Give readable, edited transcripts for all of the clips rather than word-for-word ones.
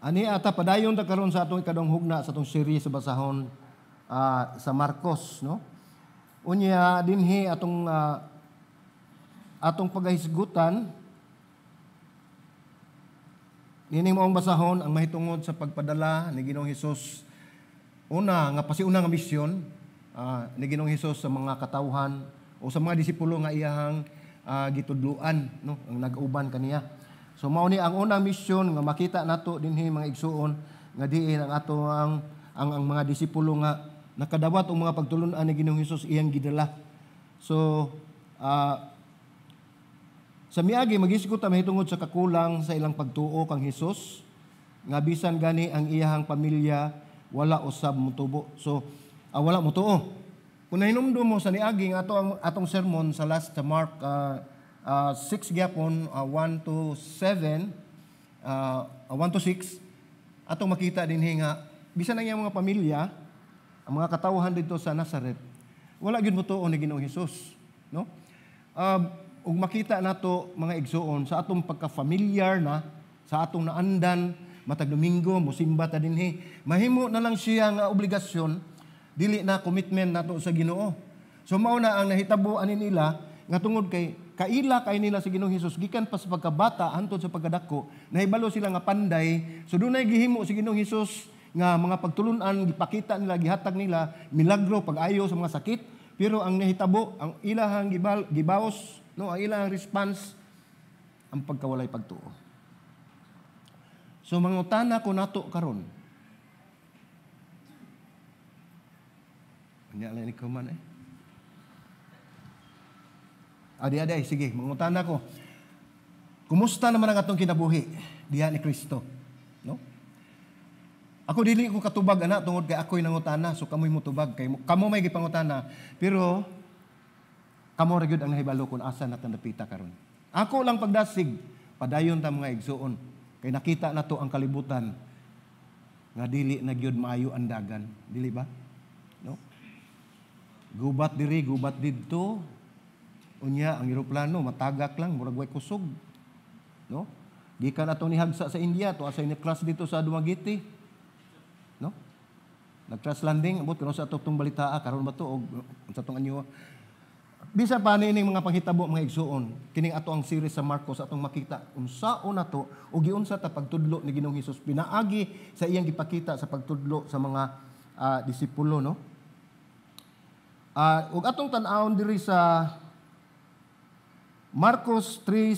Ani ata padayon ta karon sa atong ikaduhang hugna sa atong series sa basahon sa Marcos, no? Unya dinhi atong atong pagahisgutan nining maong basahon ang mahitungod sa pagpadala ni Ginoong Hesus, una nga pasiuna nga misyon ni Ginoong Hesus sa mga katawhan o sa mga disipulo nga iyahang gitudloan, no, ang nag-uban kaniya. So mao ni ang unang misyon nga makita nato dinhi, mga igsuon, nga diin ang ato ang mga disipulo nga nakadawat og mga pagtulun-an ni Ginoong Hesus iyang gidala. So sa miagi magisgot ta mahitungod sa kakulang sa ilang pagtuo kang Hesus nga bisan gani ang iyahang pamilya wala usab motubo. So wala motuo. Kung nahinumdum mo sa niagi nga ato ang atong sermon sa last sa Mark 6 gyapon, 1 to 7, 1 to 6, atong makita dinhi nga bisan ang iyang mga pamilya, ang mga katawhan dito sa Nazaret, wala gyud motuo ni Ginoong Hesus, no? Ug makita nato, mga igsuon, sa atong pagka-familiar na sa atong naandan matag Domingo mosimba ta dinhi, mahimo na lang siya nga obligasyon, dili na commitment nato sa Ginoo. So mao na ang nahitabo ani nila nga tungod kay kaila kay nila sa Ginoong Hesus gikan pa sa pagkabata hantod sa pagkadako, nahibalo sila nga panday. So dunay gihimo si Ginoong Hesus nga mga pagtulun-an, gipakita nila, gihatag nila milagro, pag-ayo sa mga sakit, pero ang nahitabo, ang ilahang gibaos, no, ang ilahang response ang pagkawalay pagtuo. So mangutana ko nato karon. Nya lang ni kuman eh. Adi adi, sige, mangutana ko. Kumusta naman ang atong kinabuhi diha ni Kristo? No? Ako dili ko katubag ana tungod kay ako'y nangutana, so kamoy motubag kay kamo may gipangutana, pero kamo ra gyud ang nahibalo kung asa na ta napita karon. Ako lang pagdasig, padayon ta, mga igsuon, kay nakita nato ang kalibutan nga dili na gyud maayo ang dagan, dili ba? No? Gubat diri, gubat didto. Unya ang eroplano matagak lang, murag way kusog. No? Gikan ato ni hagsa sa India, to asa ni crash dito sa Dumaguete. No? Nag-crash landing, abot kuno sa ato tong balita karon ba to og sa tong anyo. Bisan pa niining mga panghitabo, mga igsuon, kining ato ang series sa Marcos, atong makita unsaon nato o giunsa ta pagtudlo ni Ginoong Hesus pinaagi sa iyang gipakita sa pagtudlo sa mga disipulo, no? Ug atong tan-awon diri sa Marcos 3,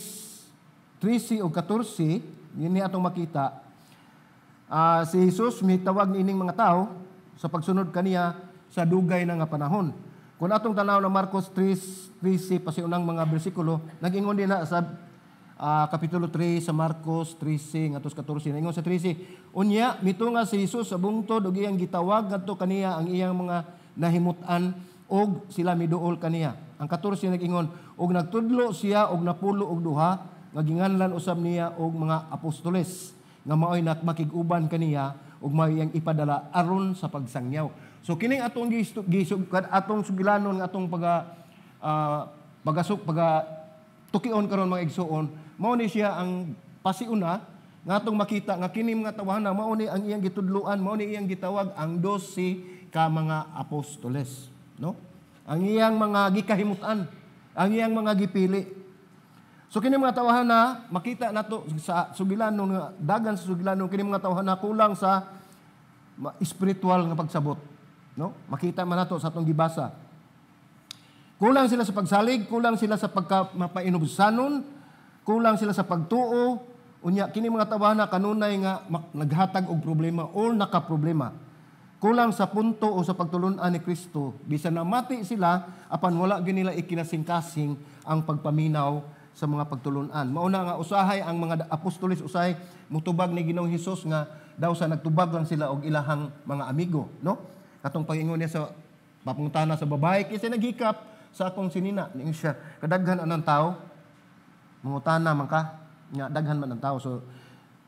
13 o 14, yun ni atong makita. Si Jesus mitawag niining mga tao sa pagsunod kaniya sa dugay na nga panahon. Kung atong tanaw na Marcos 3, 13 pasiunang mga bersikulo, nag-ingon din na sa Kapitulo 3 sa Marcos 13 ngadto sa 14. Ingon sa 13, unya mitunga si Jesus sa bungtod ug iyang gitawag ngadto kaniya ang iyang mga nahimut-an og sila miduol kaniya. Ang 14 nag-ingon, og nagtudlo siya og 12 nga ginganlan usab niya og mga apostoles nga maoy makig-uban kaniya ug maoy iyang ipadala aron sa pagsangyaw. So kining atong atong sugilanon nga atong pagasuk paga tukion karon, mga igsuon, mao ni siya ang pasiuna nga atong makita nga kini mga tawhana mao ni ang iyang gitudloan, mao ni iyang gitawag ang 12 ka mga apostoles, no? Ang iyang mga gikahimutan, ang iyang mga gipili. So kini mga tawhana makita nato sa sugilanon nga dagan sa sugilanon, kini mga tawhana kulang sa spiritual nga pagsabot, no? Makita man nato sa atong gibasa. Kulang sila sa pagsalig, kulang sila sa pagka mapainubsanon, kulang sila sa pagtuo. Unya kini mga tawhana kanunay nga naghatag og problema or nakaproblema. Kulang sa punto o sa pagtulun-an ni Kristo. Bisan namati sila, apan wala gyud nila ikinasingkasing ang pagpaminaw sa mga pagtulun-an. Mauna nga usahay ang mga apostoles usahay mutubag ni Ginoong Hesus nga daw sa nagtubag lang sila og ilahang mga amigo, no? Katong pag-ingon niya sa papungtana sa babae kasi naghikap sa akong sinina, ningon siya, kadaghan anang tao, mangutana man ka, nga daghan man ang tao. So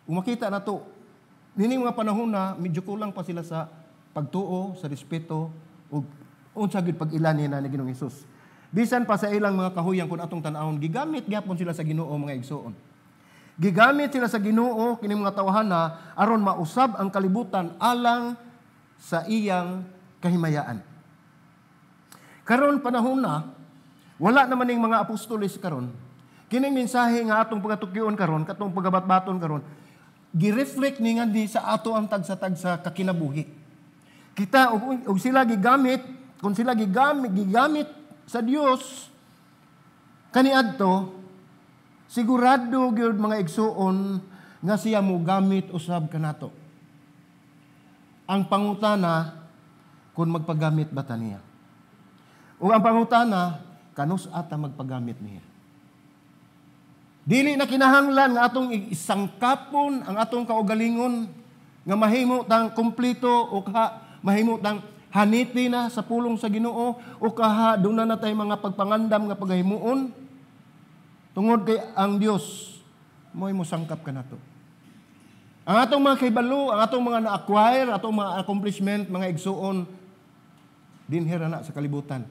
kung makita nato nining mga panahon na medyo kulang pa sila sa pagtuo, sa respeto ug unsa gyud pag-ila niya ni Ginoong Hesus. Bisan pa sa ilang mga kahuyang, kung atong tan-awon, gigamit gyapon sila sa Ginoo, mga igsuon. Gigamit sila sa Ginoo kining mga tawhana aron mausab ang kalibutan alang sa iyang kahimayaan. Karon panahon na wala naman ning mga apostoles karon. Kining mensahe nga atong pagatukyon karon, katong pagabatbaton karon, gi-reflect ni nga di sa ato ang tagsa-tagsa kakinabuhi. Kita og sila gigamit, kung sila gigamit sa Dios kaniadto, sigurado gyud mga igsuon nga siya mo gamit usab kanato. Ang pangutana kung magpagamit ba ta niya. O ang pangutana kanus ata magpagamit niya. Dili na kinahanglan nga atong isangkapon ang atong kaugalingon nga mahimo tang kompleto o kaha mahimo tang haniti na sa pulong sa Ginoo o kaha duna na tay mga pagpangandam nga paghimuon. Tungod kay ang Dios mo'y mosangkap kanato. Ang atong mga kahibalo, ang atong mga na-acquire, atong mga accomplishment, mga igsuon, dinhi ra na sa kalibutan.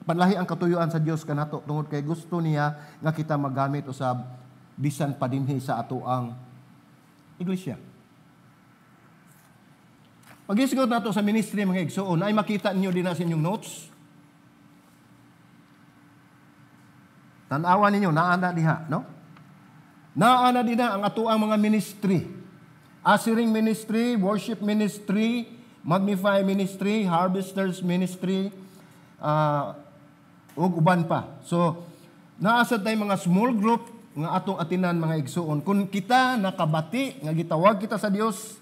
Panlahi ang katuyuan sa Dios kanato tungod kay gusto niya nga kita magamit usab bisan pa dinhi sa atoang iglesia. Pag-isgot nato sa ministry mga igsuon, ay makita ninyo din na sa inyong notes. Tan-awan ninyo, naa na diha, no? Naa na diha ang atoang mga ministry. Ushering ministry, worship ministry, magnify ministry, harvesters ministry, ug uban pa. So, naa sad tay mga small group nga atong atinan mga igsuon. Kung kita nakabati nga gitawag kita sa Dios,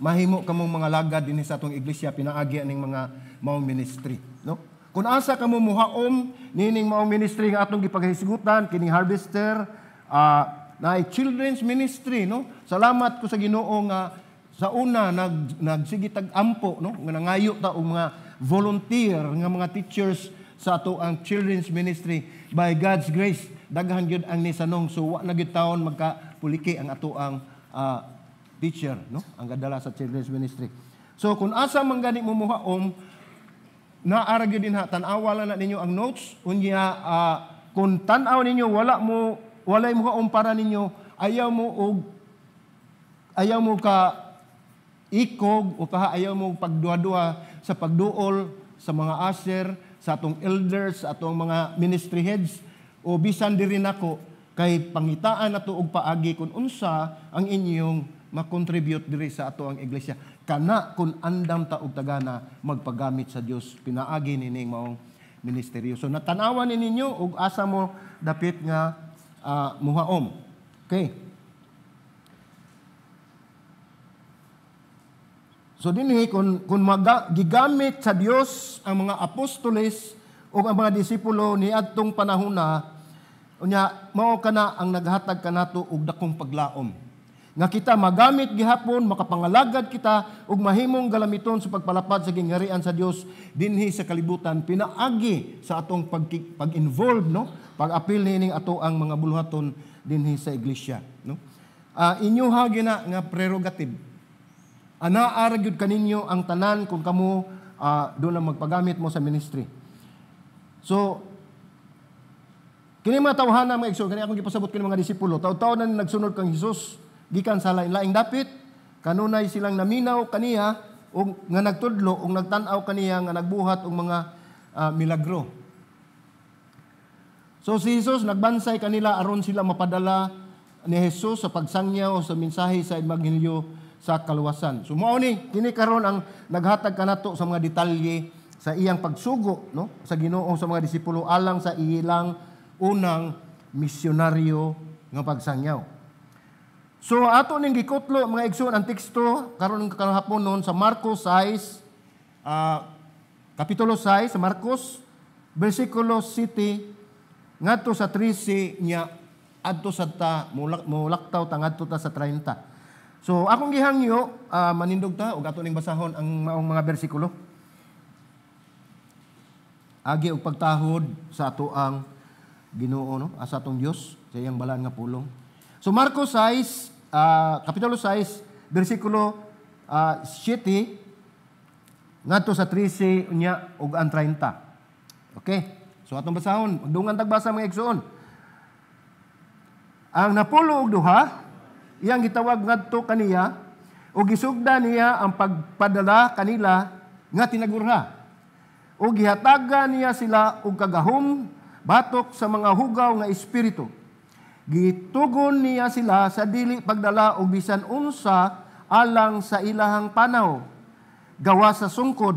mahimo kamong mga lagad dinhi sa atong iglesia pinaagi aning mga maong ministry, no? Kung asa kamo muhaom nining maong ministry nga atong gipaghisgutan kining harvester, naay children's ministry, no? Salamat ko sa Ginoo nga sa una nagsige tag ampo, no, nga nangayo ta og mga volunteer nga mga teachers sa ato ang children's ministry. By God's grace, daghan gyud ang nisanong, so wa na gyud taon magkapuliki ang ato ang teacher, no, ang gadala sa children's ministry. So kung asa man gani mo muhaom, naara gyud dinha, tan-awa lang na ninyo ang notes unya. Kung tan-aw ninyo wala mo walay muhaom para ninyo, ayaw mo ka ikog o kaha ayaw mo pagduha-duha sa pagduol sa mga usher, sa atong elders, sa atong mga ministry heads, o bisan diri nako, kay pangitaan nato og paagi kung unsa ang inyong makontribute diri sa ato ang iglesia. Kana kung andam ta og tagana magpagamit sa Dios pinaagi nining maong ministeryo. So natanawan ni ninyo og asa mo dapit nga muhaom. Okay. So dinhi kung gigamit sa Dios ang mga apostoles o ang mga disipulo niadtong panahona, unya mao kana ang naghatag kanato og dakong paglaom. Nga kita magamit gihapon, makapangalagad kita ug mahimong galamiton sa pagpalapad sa gingharian sa Dios dinhi sa kalibutan pinaagi sa atong pag-involve, no, pag-apil niining ato ang mga buluhaton dinhi sa iglesia, no. Inyuha gina nga prerogative. Anaa ra gyud kaninyo ang tanan kung kamo doon ang magpagamit mo sa ministry. So kini mga tawhana mga igsoon, kani akong gipasabot kini mga disipulo, taw-taw na nagsunod kang Hesus gikan sa lain-laing dapit, kanunay silang naminaw kaniya og nga nagtudlo og nagtan-aw kaniya nga nagbuhat og mga milagro. So si Jesus nagbansay kanila aron sila mapadala ni Jesus sa pagsangyaw sa mensahe sa ebanghelyo sa kaluwasan. So mao ni kini karon ang naghatag kanato sa mga detalye sa iyang pagsugo, no, sa Ginoo sa mga disipulo alang sa ilang unang misyonaryo nga pagsangyaw. So ato ning gikutlo mga igsoon ang teksto karon hapon noon sa Marcos 6, kapitulo 6 sa Marcos, bersikulo 7 ngadto sa 13 nya adto sa ta mulaktaw ta ngadto ta sa 30. So akong gihangyo manindog ta ug ato ning basahon ang maong mga bersikulo. Agi og pagtahod sa ato ang Ginoo, no, sa atong Dios sa iyang balaan nga pulong. So Marcos 6, kapitulo 6, bersikulo 7 ngadto sa 13 unya ug ang 30. Okay. So atong basahon, magdungan tagbasa mga igsoon. Ang 12 iyang gitawag ngadto kaniya ug gisugda niya ang pagpadala kanila nga tinagurha. Ug gihatagan niya sila og kagahom batok sa mga hugaw nga espiritu. Gitugon niya sila sa dili pagdala og bisan unsa alang sa ilahang panaw. Gawa sa sungkod,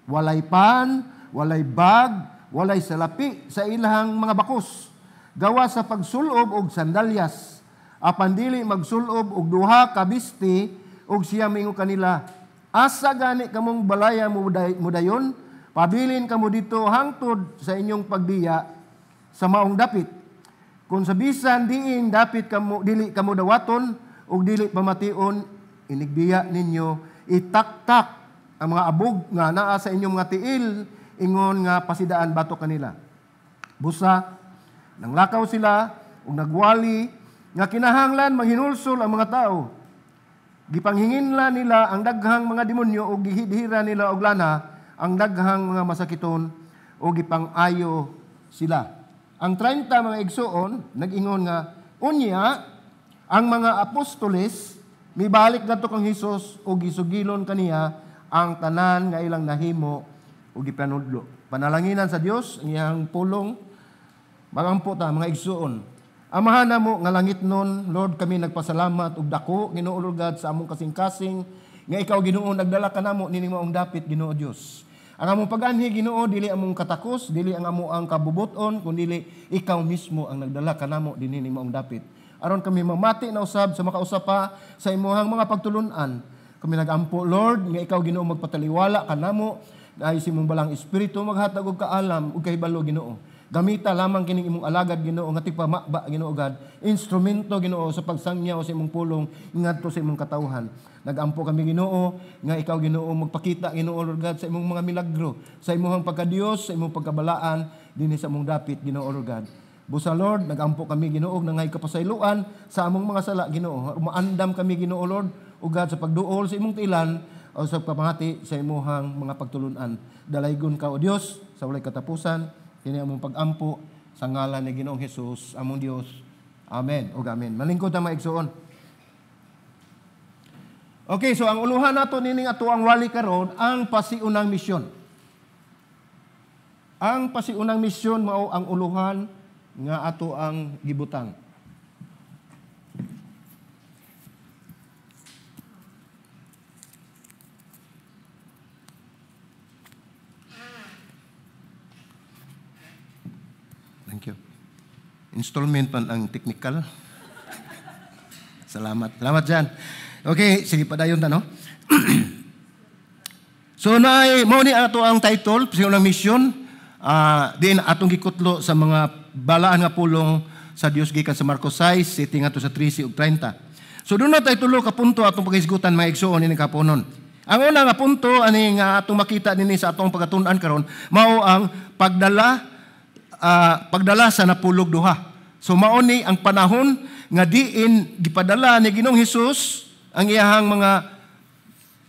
walay pan, walay bag, walay salapi sa ilahang mga bakos. Gawa sa pagsulob og sandalyas, apan dili magsulob og duha ka bisti, og siya mingon kanila, asa gani kamong balaya mudayon, pabilin kamo dito hangtod sa inyong pagbiya sa maong dapit. Kung sa bisan diin dapit kamo dili kamo dawaton og dili pamation, inigbiya ninyo itaktak ang mga abog nga naa sa inyong mga tiil, ingon nga pasidaan batok kanila. Busa nanglakaw sila ug nagwali nga kinahanglan maghinulsol ang mga tao. Gipanghinginla nila ang daghang mga demonyo ug gihidhira nila og lana ang daghang mga masakiton ug gipang-ayo sila. Ang 30 mga igsuon nag-ingon nga unya ang mga apostoles mibalik ngadto kang Hesus ug gisugilon kaniya ang tanan nga ilang nahimo ug gipanudlo. Panalanginan sa Dios ang iyang pulong. Magampo ta mga igsuon. Amahan namo nga langit nun, Lord, kami nagpasalamat ug dako Ginoo Lord God sa among kasing-kasing nga ikaw Ginoo nagdala kanamo nining maong dapit Ginoo Dios. Ang among pag-anhi Ginoo dili among katakos, dili ang amo ang kabubuton, kundi ikaw mismo ang nagdala kanamo dinhi ning maong dapit. Aron kami mamati na usab sa makausap pa sa imuhang mga pagtulun-an. Kami nagampo Lord nga ikaw Ginoo magpataliwala kanamo ay sa imong balang espiritu maghatag og kaalam ug kahibalo Ginoo. Gamita lamang kining imong alagad Ginoo nga tigpamaba Ginoo God, instrumento Ginoo sa pagsangyaw sa imong pulong ngadto sa imong katawhan. Nagampo kami Ginoo nga ikaw Ginoo magpakita Ginoo Lord God sa imong mga milagro, sa imong pagkadios, sa imong pagkabalaan dinhi sa among dapit Ginoo Lord God. Busa Lord, nagampo kami Ginoo nga kapasayloan sa among mga sala Ginoo. Maandam kami Ginoo Lord ug God sa pagduol sa imong tilan o sa pamati sa imuhang mga pagtulunan. Dalaygon ka o Dios sa walay katapusan. Kini among pag-ampo sa ngalan ni Ginoong Hesus, among Dios. Amen. Ug amen. Malingkod ta mga igsuon. Okay, so ang uluhan nato nining ato ang wali karon ang pasiunang misyon. Ang pasiunang misyon mao ang uluhan nga ato ang gibutang. Thank you. Installment pan ang technical. Salamat. Salamat dyan. Okay, sige padayon ta, no? So, naay, mao ni ato ang title, pasiunang misyon, diin atong gikutlo sa mga balaan nga pulong sa Dios gikan sa Marcos 6, sitting ato sa 13 ug 30. So, doon na tayo tulo ka punto atong paghisgutan mga igsuon ini kaponon. Ang una nga punto ani nga atong makita dinhi sa atong pagatun-an karon, mao ang pagdala pagdala sa 12. So mao ni ang panahon nga diin gipadala ni Ginoong Hesus ang iyahang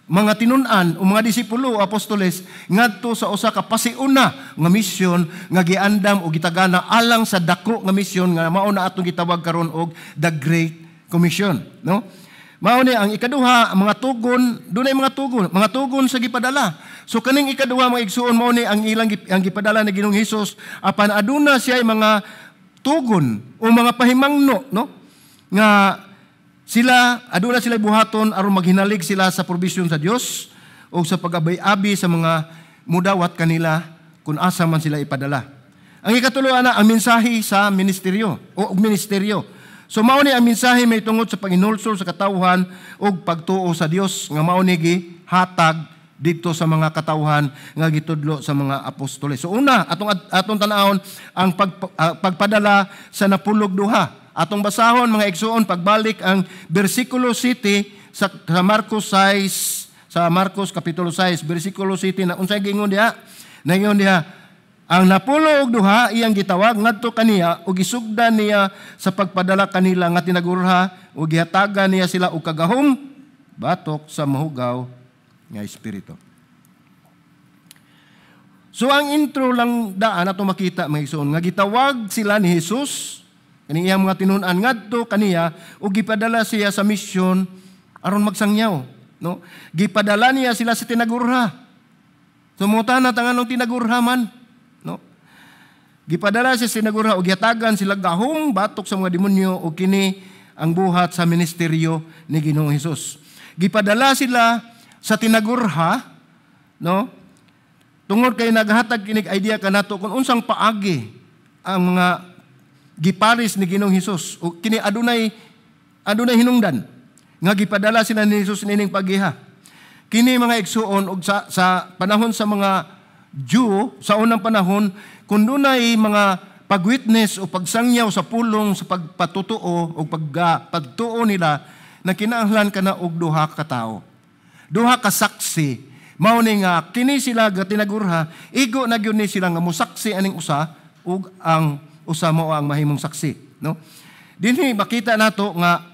mga tinun-an o mga disipulo o apostoles ngadto sa usa ka pasiuna nga misyon nga giandam o gitagana alang sa dako nga misyon nga mao na atong gitawag karon og the Great Commission, no? Mao ni ang ikaduha, ang mga tugon, dunay mga tugon sa gipadala. So kaning ikaduha mga igsuon mao ni ang ilang ang gipadala ni Ginoong Hesus apan aduna siya mga tugon o mga pahimangno, no? Nga sila aduna sila buhaton aron maghinalig sila sa provision sa Dios o sa pag-abay-abi sa mga mudawat kanila kung asa man sila ipadala. Ang ikatulo ana ang mensahe sa ministeryo o ministeryo. So mao ni ang mensahe may tungod sa panginulsol sa katawhan ug pagtuo sa Dios nga mao ni gihatag didto sa mga katawhan nga gitudlo sa mga apostoles. So una atong tan-awon ang pagpadala sa 12. Atong basahon mga igsuon pagbalik ang bersikulo 7 sa Marcos 6, sa Marcos kapitulo 6 bersikulo 7 na unsay giingon diha? Naingon diha ang 12 iyang gitawag ngadto kaniya ug gisugdan niya sa pagpadala kanila nga tinagurha ug gihatagan niya sila og kagahom batok sa mahugaw nga espiritu. So ang intro lang daan ato makita mga igsoon nga gitawag sila ni Jesus Kani iyang mga tinun-an ngadto kaniya ug gipadala siya sa misyon aron magsangyaw, no? Gipadala niya sila sa tinagurha. Sumuta na tanganong tinagurha man, no? Gipadala siya sa tinagurha ug gihatagan sila gahom batok sa mga demonyo ug kini ang buhat sa ministeryo ni Ginoong Hesus. Gipadala sila sa tinagurha, no? Tungod kay naghatag kinig idea kanato kung unsang paagi ang mga giparis ni Ginoong Hesus o kini adunay adunay hinungdan nga gipadala sila ni Hesus nining pagiha. Kini, mga igsuon, og sa panahon sa mga Jew sa unang panahon, kung dunay mga pagwitness o pagsangyaw sa pulong sa pagpatutuo o pagtuo nila na kinahanglan ka na og duha ka tawo. Duha ka saksi. Mao ni nga kini sila ga tinagurha, igo na gyud ni sila nga mosaksi aning usa ug ang usa mao ang mahimong saksi, no? Dinhi makita nato nga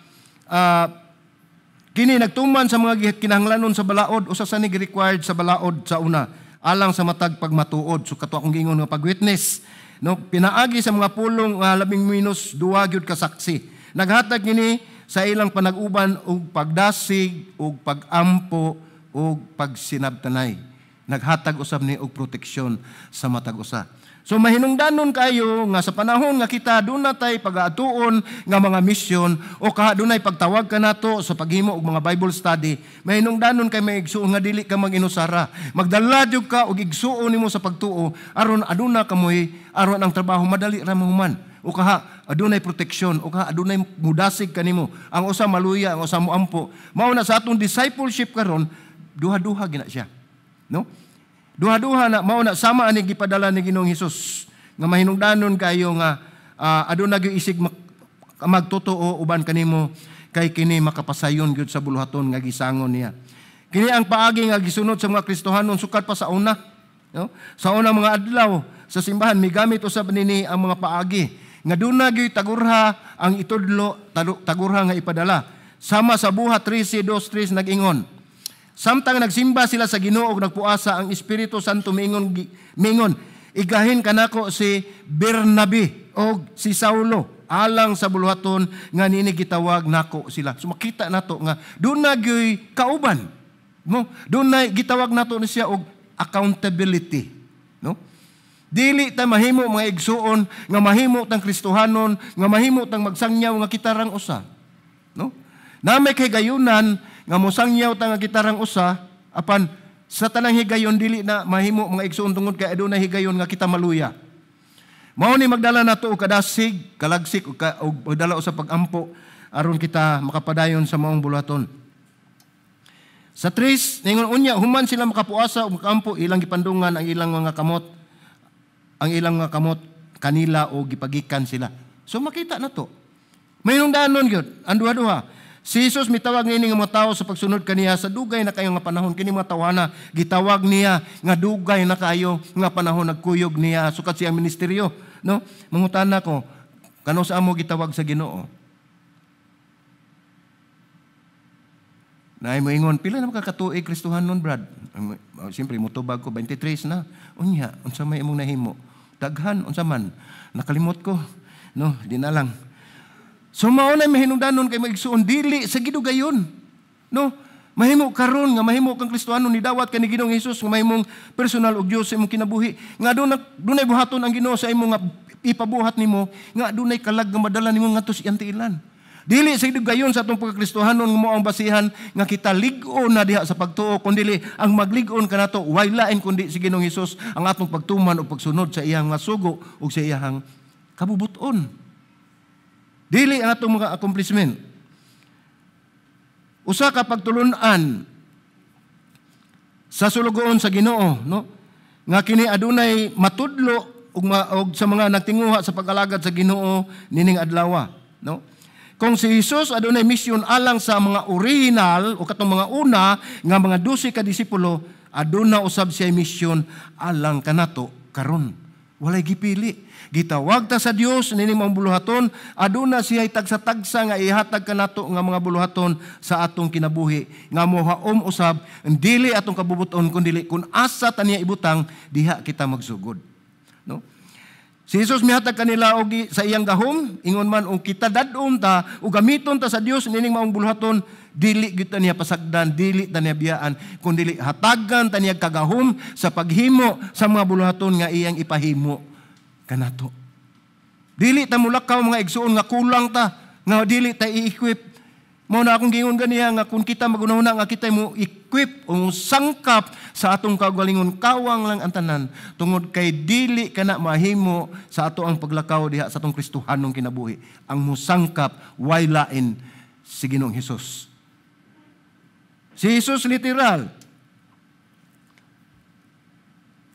kini nagtuman sa mga kinahanglanon sa balaod. Usa sa ni required sa balaod sa una alang sa matag pagmatuod. So kato akong giingon nga pagwitness, no, pinaagi sa mga pulong nga labing minus duha gyud ka saksi. Naghatag kini sa ilang panag-uban og pagdasig ug pagampo ug pagsinabtanay. Naghatag usab ni og proteksyon sa matag usa. So mahinungdanon kayo nga sa panahon nga kita duna tay pagaatuon nga mga misyon o kaha dunay pagtawag kanato sa paghimo og mga Bible study, mahinungdanon kay may igsuon nga dili ka mag-inusara. Magdala jud ka og igsuon nimo sa pagtuo aron aduna kamoy, aron ang trabaho madali ra mahuman. O kaha adunay proteksyon o kaha adunay mudasig kanimo. Ang usa maluya, ang usa moampo. Mao na sa atong discipleship karon, duha-duha gina siya. No? Duha-duha na. Mao na sama ani gipadala ni Ginoong Hesus nga mahinungdanon kayo nga aduna gyud isig magtotoo uban kanimo kay kini makapasayon gyud sa buluhaton nga gisangon niya. Kini ang paagi nga gisunod sa mga Kristohanon sukad pa sa una, no? Sa una mga adlaw sa simbahan, migamit usab nini ang mga paagi nga duna gyud tagurha ang itudlo, tagurha nga ipadala. Sama sa Buhat 13:2-3, nag-ingon, "Samtang nagsimba sila sa Ginoo ug nagpuasa, ang Espiritu Santo miingon, 'Igahin kanako si Bernabe og si Saulo alang sa buluhaton nga niini gitawag nako sila.'" So makita nato nga duna gyoy kauban. No? Dunay gitawag nato ni siya og accountability, no? Dili ta mahimo, mga igsuon, nga mahimo tang Kristohanon, nga mahimo tang magsangyaw nga kita rang usa. No? Na may kahigayunan nga mosangyaw ta nga kita rang usa, apan sa tanang higayon dili na mahimo, mga igsuon, tungod kay adunay higayon nga kita maluya. Mao ni magdala nato og kadasig, kalagsik ug magdala sa pagampo aron kita makapadayon sa maong buluhaton. Sa 3, ningon, "Unya human sila makapuasa ug makaampo, ilang gipandungan ang ilang mga kamot kanila o gipagikan sila." So makita na to. May danon gyud ang duha-duha. Si Jesus mitawag niini nga mga tao sa pagsunod kaniya sa dugay na kayo nga panahon. Kini mga tawana gitawag niya nga dugay na kayo nga panahon nagkuyog niya sukat siyang ministeryo, no? Mangutana ko, kano sa amo gitawag sa Ginoo? Naay moingon, "Pila na makakatuig Kristohanon, Brad?" Siyempre motubag ko, "23 na." "Unya, unsa may imong nahimo?" "Daghan, unsa man? Nakalimot ko." No, di na lang. So mao na mahinungdanon kay maigsuon, dili sa gidugayon. No? Mahimo karon nga mahimo kang Kristohano, ni dawat ka ni Ginoong Hesus nga mahimong personal og Dios sa imong kinabuhi. Nga dunay buhaton ang Ginoo sa imong nga ipabuhat nimo nga dunay kalag nga madala nimo ngadto sa iyang tiilan. Dili sa gidugayon sa atong pagkakristohanon nga mao ang basihan nga kita lig-on na diha sa pagtuo, kundi ang maglig-on kanato way lain kundi si Ginoong Hesus, ang atong pagtuman ug pagsunod sa iyang mga sugo ug sa iyang kabubuton. Dili ang atong mga accomplishment. Usa ka pagtulun-an sa sulugoon sa Ginoo, no? Nga kini adunay matudlo ug sa mga nagtinguha sa pag-alagad sa Ginoo nining adlaw, no? Kung si Jesus adunay misyon alang sa mga original o katong mga una nga mga 12 ka disipulo, aduna usab siya misyon alang kanato karon. Walay gipili. Gitawag ta sa Dios nining mga buluhaton, aduna siya tagsa-tagsa nga ihatag kanato nga mga buluhaton sa atong kinabuhi nga mohaom usab dili atong kabubuton kundi kun asa ta niya ibutang, diha kita magsugod, no? Si Jesus mihatag kanila og sa iyang gahom, ingon man og kita dad-on ta o gamiton ta sa Dios nining maong buluhaton, dili gyud ta niya pasagdan, dili ta niya biyaan, kun dili hatagan ta niya kagahom sa paghimo sa mga buluhaton nga iyang ipahimo kanato. Dili ta mulakaw, mga igsuon, nga kulang ta, nga dili ta i-equip. Mao na akong giingon ganiha nga kung kita magunahuna nga kita mo equip o sangkap sa atong kaugalingon, kawang lang ang tanan tungod kay dili kana mahimo sa ato ang paglakaw diha sa atong Kristohanong kinabuhi. Ang musangkap way lain si Ginoong Hesus. Si Jesus literal.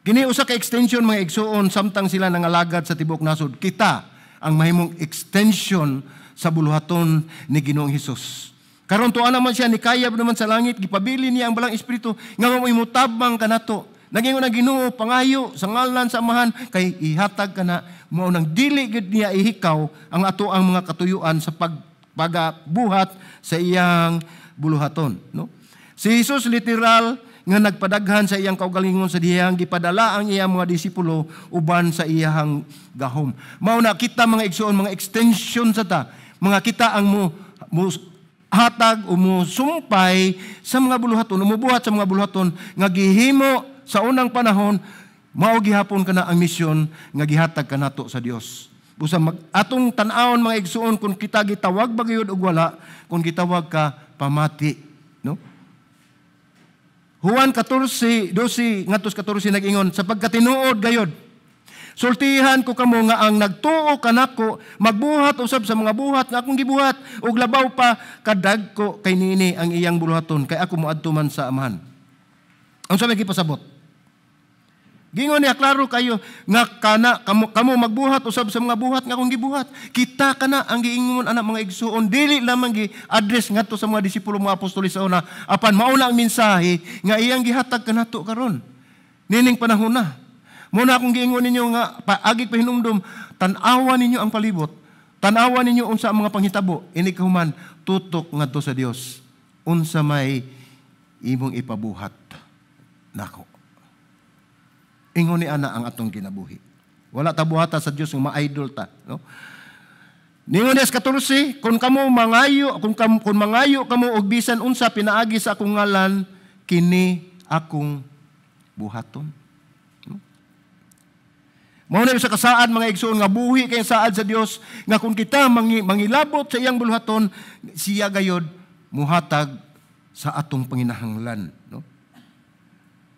Kini usa ka extension, mga igsuon, samtang sila nangalagad sa tibuok nasod. Kita ang mahimong extension sa buluhaton ni Ginoong Hesus. Karon tuwa naman siya, nikayab naman sa langit, gipabili niya ang Balaang Espiritu nga mao'y mutabang kanato. Nagingon ang Ginoo, "Pangayo sa ngalan sa Amahan kay ihatag kana." Mao nang dili gid niya ihikaw ang ato ang mga katuyuan sa pagbuhat sa iyang buluhaton, no? Si Jesus literal nga nagpadaghan sa iyang kaugalingon sa dihang gipadala ang iyang mga disipulo uban sa iyang gahom. Mao na kita, mga igsuon, mga extension sa ta, mga kita ang mo hatag o mo sumpay sa mga buluhaton, umubuhat sa mga buluhaton nga gihimo sa unang panahon, mao gihapon kana ang misyon nga gihatag kanato sa Dios. Busa mag atong tan-awon, mga igsuon, kung kita gitawag ba gyud og wala. Kung gitawag ka, pamati, no? Juan 14:12 ngadto 14 nag-ingon, "Sa pagkatinuod gayod, sultihan ko kamo nga ang nagtuo kanako magbuhat usab sa mga buhat nga akong gibuhat ug labaw pa kadagko kay niini ang iyang buluhaton kay ako moadto man sa Amahan." Unsa may gipasabot? Gingon niya klaro kayo nga kana kamo magbuhat usab sa mga buhat nga akong gibuhat. Kita kana ang giingon ana, mga igsuon, dili lamang gi address ngadto sa mga disipulo, mga apostoles sa una, apan mao na ang mensahe nga iyang gihatag kanato karon nining panahon na. Mao na akong giingon ninyo nga paagi pahinumdum, tan-awa ninyo ang palibot. Tan-awa ninyo unsa ang mga panghitabo. Inig kahuman, tutok ngadto sa Dios. Unsa may imong ipabuhat nako? Ingon ni ana ang atong kinabuhi. Wala ta buhata sa Dios nga ma-idol ta, no? Ningon niya sa 14, Kung mangayo kamo og bisan unsa pinaagi sa akong ngalan, kini akong buhaton." Mao na sa kasaad, mga igsoon, nga buhi kay saad sa Dios nga kung kita mangilabot sa iyang buluhaton, siya gayod muhatag sa atong panginahanglan, no?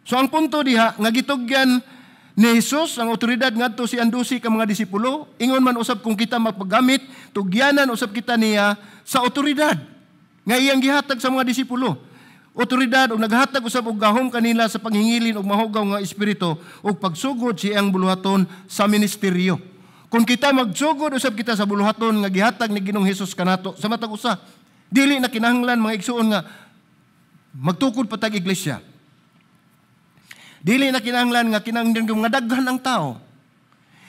So ang punto diha nga gitugyan ni Jesus ang otoridad ngadto si 12 ka mga disipulo, ingon man usab kung kita magpagamit, tugyanan usab kita niya sa otoridad nga iyang gihatag sa mga disipulo. Otoridad og naghatag usab og gahom kanila sa panghingilin og mahugaw nga espiritu ug pagsugod sa iyang buluhaton sa ministeryo. Kung kita magsugod usab kita sa buluhaton nga gihatag ni Ginoong Hesus kanato sa matag usa, dili na kinahanglan, mga igsuon, nga magtukod pa tag iglesia. Dili na kinahanglan nga kinahanglan nga daghan ang tao.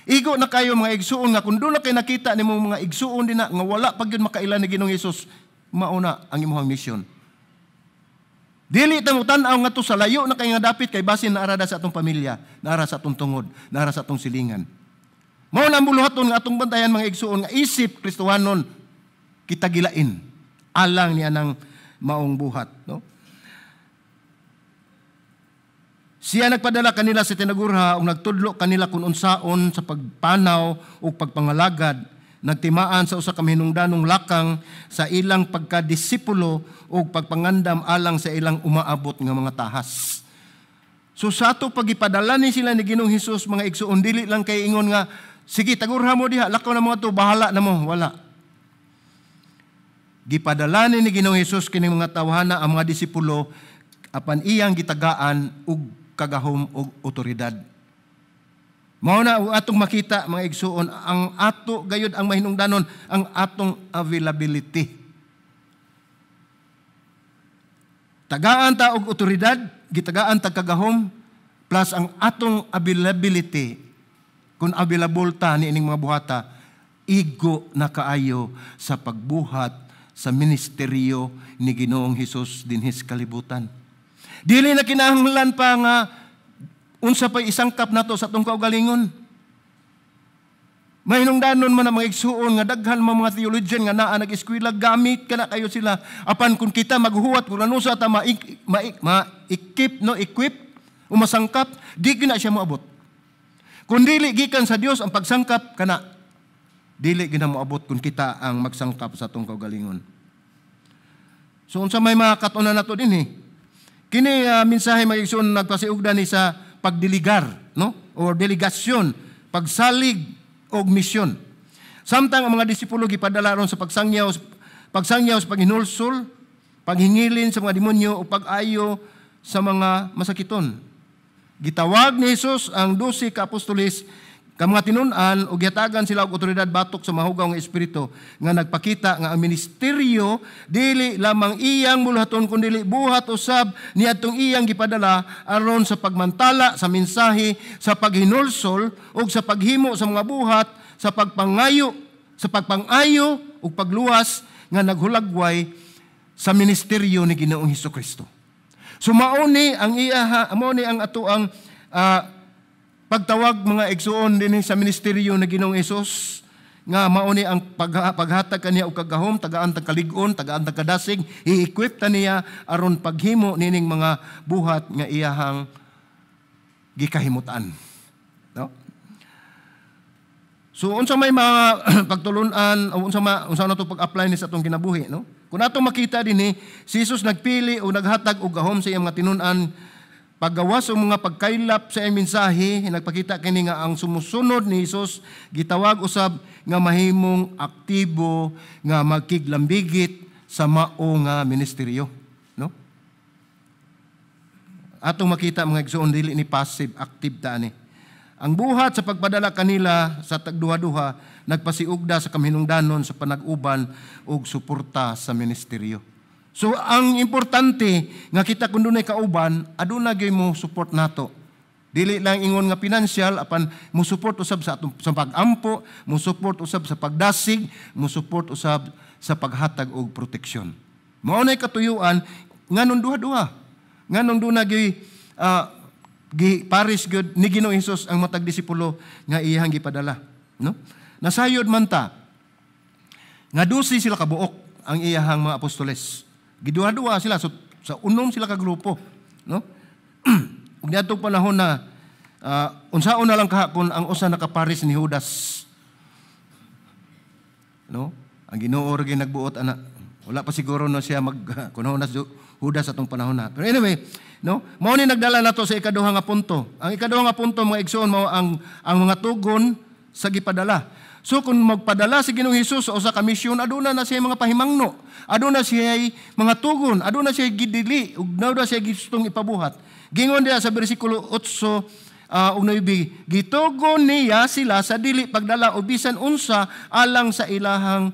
Igo na kayo, mga igsuon, nga kung doon na kay nakita nimo mga igsuon dinha nga wala pa gyud makaila ni Ginoong Hesus, mauna ang imong mission. Dili ta mo tan-aw ngadto sa layo na kay nga dapit kay basin naara sa atong pamilya, naara sa atong tungod, naara sa atong silingan. Mao na ang buluhaton nga atong bantayan, mga igsuon, nga isip Kristohanon kita gilain alang niya ng maong buhat, no? Siya nagpadala kanila sa tinagurha ug nagtudlo kanila kung unsaon sa pagpanaw ug pagpangalagad, nagtimaan sa usa ka mahinungdanong lakang sa ilang pagkadisipulo ug pagpangandam alang sa ilang umaabot nga mga tahas. So sa ato pagipadala ni sila ni Ginoong Hesus, mga igsuon, dili lang kay ingon nga sige, tagurha mo diha, lakaw na mga to, bahala na mo, wala. Gipadala ni Ginoong Hesus kining mga tawhana, ang mga disipulo, apan iyang gitagaan og kagahom og otoridad. Mao na atong makita, mga igsuon, ang ato gayud ang mahinungdanon ang atong availability. Tagaan ta og otoridad, gitagaan ta kagahom, plus ang atong availability. Kung available ta niining mga buhata, igo na kaayo sa pagbuhat sa ministeryo ni Ginoong Hesus dinhi sa kalibutan. Dili na kinahanglan pa nga unsa pay isangkap nato sa atong kaugalingon. Mahinungdanon man ang mga igsuon nga daghan mga theologian nga naa nag-eskwela, gamit kana kayo sila. Apan kung kita maghuwat kung ano sa ta ma-equip, no, equip o masangkap, di gyud na siya moabot. Kung dili gikan sa Dios ang pagsangkap kana, dili gyud na moabot kung kita ang magsangkap sa atong kaugalingon. So unsa may mga kat-unan nato dinhi? Kini mensahe, mga igsuon, nagpasiugda ni sa pagdiligar, no? Or delegasyon, pagsalig og misyon. Samtang ang mga disipulo gipadala ron sa pagsangyaw sa paghinulsol, paghingilin sa mga demonyo o pag-ayo sa mga masakiton. Gitawag ni Jesus ang 12 ka apostoles ka mga tinun-an ug gihatagan sila og otoridad batok sa mahugaw nga espiritu nga nagpakita nga ang ministeryo dili lamang iyang buluhaton kundi buhat usab niadtong iyang gipadala aron sa pagmantala sa mensahe, sa paghinulsol ug sa paghimo sa mga buhat sa pagpangayo, sa pagpangayo ug pagluwas nga naghulagway sa ministeryo ni Ginoong Hesukristo. So mao ni ang iya, mao ni ang ato ang pagtawag, mga igsuon, dinhi sa ministeryo ni Ginoong Hesus nga mao ni ang paghatag kaniya og kagahom, tagaan tag kalig-on, tagaan tag kadasig, i-equip ta niya aron paghimo nining mga buhat nga iyahang gikahimutan. No? So unsa may mga pagtulunan o unsa nato pag-apply ni sa atong kinabuhi, no? Kung ato makita dinhi, si Jesus nagpili o naghatag og gahom sa iyang mga tinun-an paggawas og mga pagkaylap sa iyang mensahe. Nagpakita kini nga ang sumusunod ni Jesus gitawag usab nga mahimong aktibo nga magkiglambigit sa mao nga ministeryo, no? Atong makita, mga igsoon, dili ni passive, active ta ani. Ang buhat sa pagpadala kanila sa tagduha-duha nagpasiugda sa kaminungdanon sa panag-uban ug suporta sa ministeryo. So ang importante nga kita kun dunay kauban, aduna gyud mo support nato. Dili lang ingon nga financial, apan mo support usab sa atong sa pag-ampo, mo support usab sa pagdasig, mo support usab sa paghatag og proteksyon. Mao nay katuyuan nganong duha-duha. Nganong duna gyud gi pares gyud ni Ginoong Hesus ang matag disipulo nga iyang gipadala, no? Nasayod man ta nga 12 sila kabuok ang iyahang mga apostoles. Giduha-duha sila, so sa unom sila ka grupo, no? Ug niadtong panahon na unsaon na lang kahapon ang usa nakapares ni Judas. No? Ang Ginoo ra gyud nagbuot ana. Wala pa siguro no siya mag kuno na Judas atong panahon na. Pero anyway, no? Mao ni nagdala nato sa ikaduha nga punto. Ang ikaduha nga punto, mga igsoon, mao ang mga tugon sa gipadala. So kung magpadala si Ginoong Hesus sa usa ka misyon, aduna na siya mga pahimangno, aduna siya mga tugon, aduna siya gidili ug aduna siya gustong ipabuhat. Gingon diha sa bersikulo 8 ug 9, gitugon niya sila sa dili pagdala o bisan unsa alang sa ilahang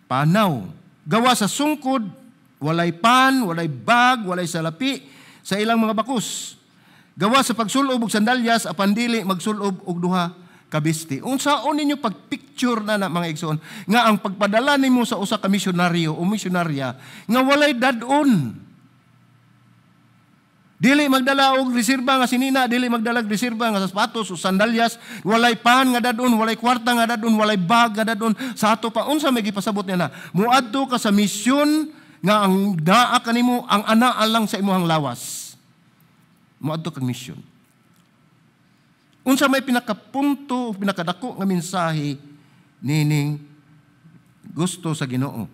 panaw. Gawa sa sungkod, walay pan, walay bag, walay salapi sa ilang mga bakus. Gawa sa pagsulob og sandalyas, apan dili magsulob og duha ka bisti. Unsaon ninyo pagpicture na na, mga igsoon, nga ang pagpadala nimo sa usa ka misyonaryo o misyonarya nga walay dad-on? Dili magdala og reserba nga sinina, dili magdala og reserba nga sapatos o sandalyas, walay pan nga dad-on, walay kwarta nga dad-on, walay bag nga dad-on. Sa ato pa, unsa may gipasabot niya na? Muadto ka sa misyon nga ang naa kanimo ang anaa lang sa imong lawas. Muadto kag misyon. Unsa may pinakapunto, pinakadako nga mensahe nining gusto sa Ginoo?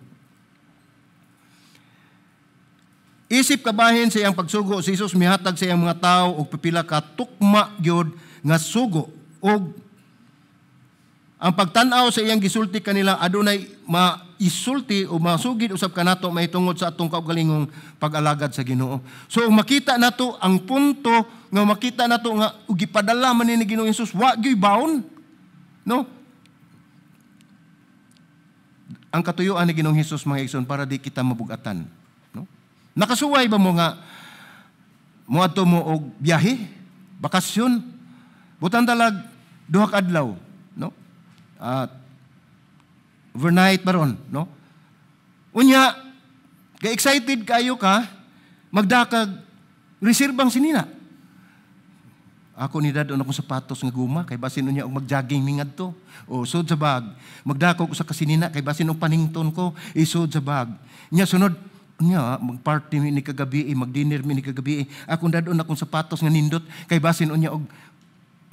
Isip kabahin sa iyang pagsugo, si Jesus mihatag sa iyang mga tawo og pipila ka tukma gyud nga sugo, og ang pagtan-aw sa iyang gisulti kanila adunay maisulti o masugid usab kanato mahitungod sa atong kaugalingong pag-alagad sa Ginoo. So makita nato ang punto nga makita nato nga ug gipadala man ni Ginoong Hesus, wa gyud baon, no? Ang katuyuan ni Ginoong Hesus, mga igsoon, para di kita mabugatan, no? Nakasuway ba mo nga moadto mo og biyahe, bakasyon, butan talag 2 ka adlaw, no? At overnight baron, no? Unya, kay excited kayo ka, magdakag reserbang sinina. Ako ni dad-on akong sapatos nga guma kay basin unya og mag-jogging mi ngadto. O sud sa bag. Magdako ko sa kasinina kay basin og panington ko, isud sa bag. Nya sunod nya mag-party mi ni kagabi, mag-dinner mi ni kagabi. Akong dad-on akong sapatos nga nindot kay basin unya og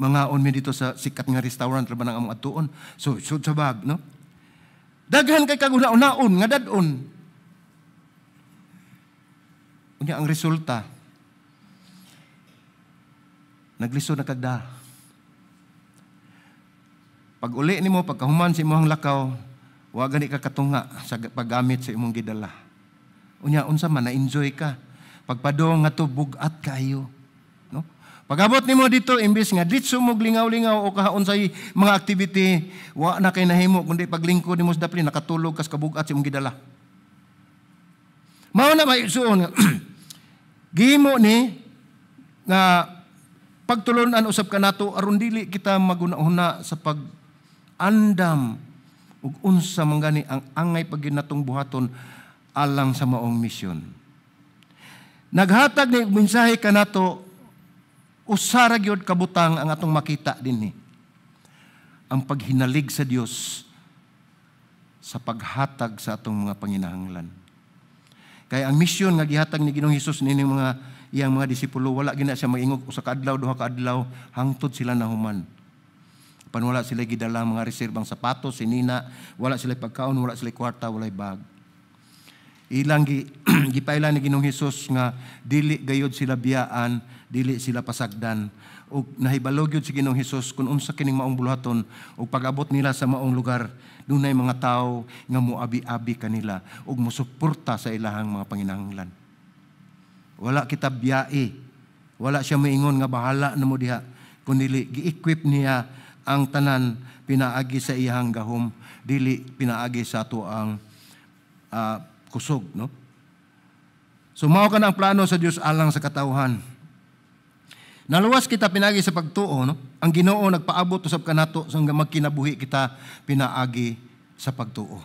mangaon mi dito sa sikat nga restaurant ra ba nang among adtuon. So sud sa bag, no? Daghan kay kaguna-unaon nga dad-on. Unya ang resulta, naglisod na kagda. Pag uli nimo, pagkahuman sa imong lakaw, wa gani ka katunga sa paggamit sa imong gidala. Unya unsa man, na-enjoy ka. Pagpadong nga to, bugat kayo. No? Pagabot nimo dito, imbis nga ditso mo lingaw-lingaw o kahaon sa mga activity, wa na kay nahimo kundi paglingkod nimo sa dapli, nakatulog kas kabugat sa imong gidala. Mao na may suon nga gihimo ni nga pagtulunan usab kanato aron dili kita maguna-una sa pag-andam ug unsa man gani ang angay pag natong buhaton alang sa maong misyon. Naghatag ni mensahe kanato, usa ra gyud kabutang ang atong makita dinhi. Ang paghinalig sa Dios sa paghatag sa atong mga panginahanglan. Kay ang misyon nga gihatag ni Ginoong Hesus nining mga iyang mga disipulo, wala gina siya maingog usa ka adlaw, duha ka adlaw, hangtod sila nahuman. Pan wala sila gidala mga reserbang sapatos, sinina, wala sila pagkaon, wala sila kwarta, walay bag. Ilang gipailan ni Ginoong Hesus nga dili gayod sila biyaan, dili sila pasagdan. Ug nahibalo gyud si Ginoong Hesus kung unsa kining maong buluhaton ug pag-abot nila sa maong lugar, dunay mga tawo nga moabi-abi kanila ug mosuporta sa ilahang mga panginahanglan. Wala kita biyai. Wala siya moingon nga bahala na mo diha, kundi gi-equip niya ang tanan pinaagi sa iyang gahom, dili pinaagi sa ato ang kusog, no? So mao ka na ang plano sa Dios alang sa katawhan. Naluwas kita pinaagi sa pagtuo, no? Ang Ginoo nagpaabot usab kanato sa magkinabuhi kita pinaagi sa pagtuo.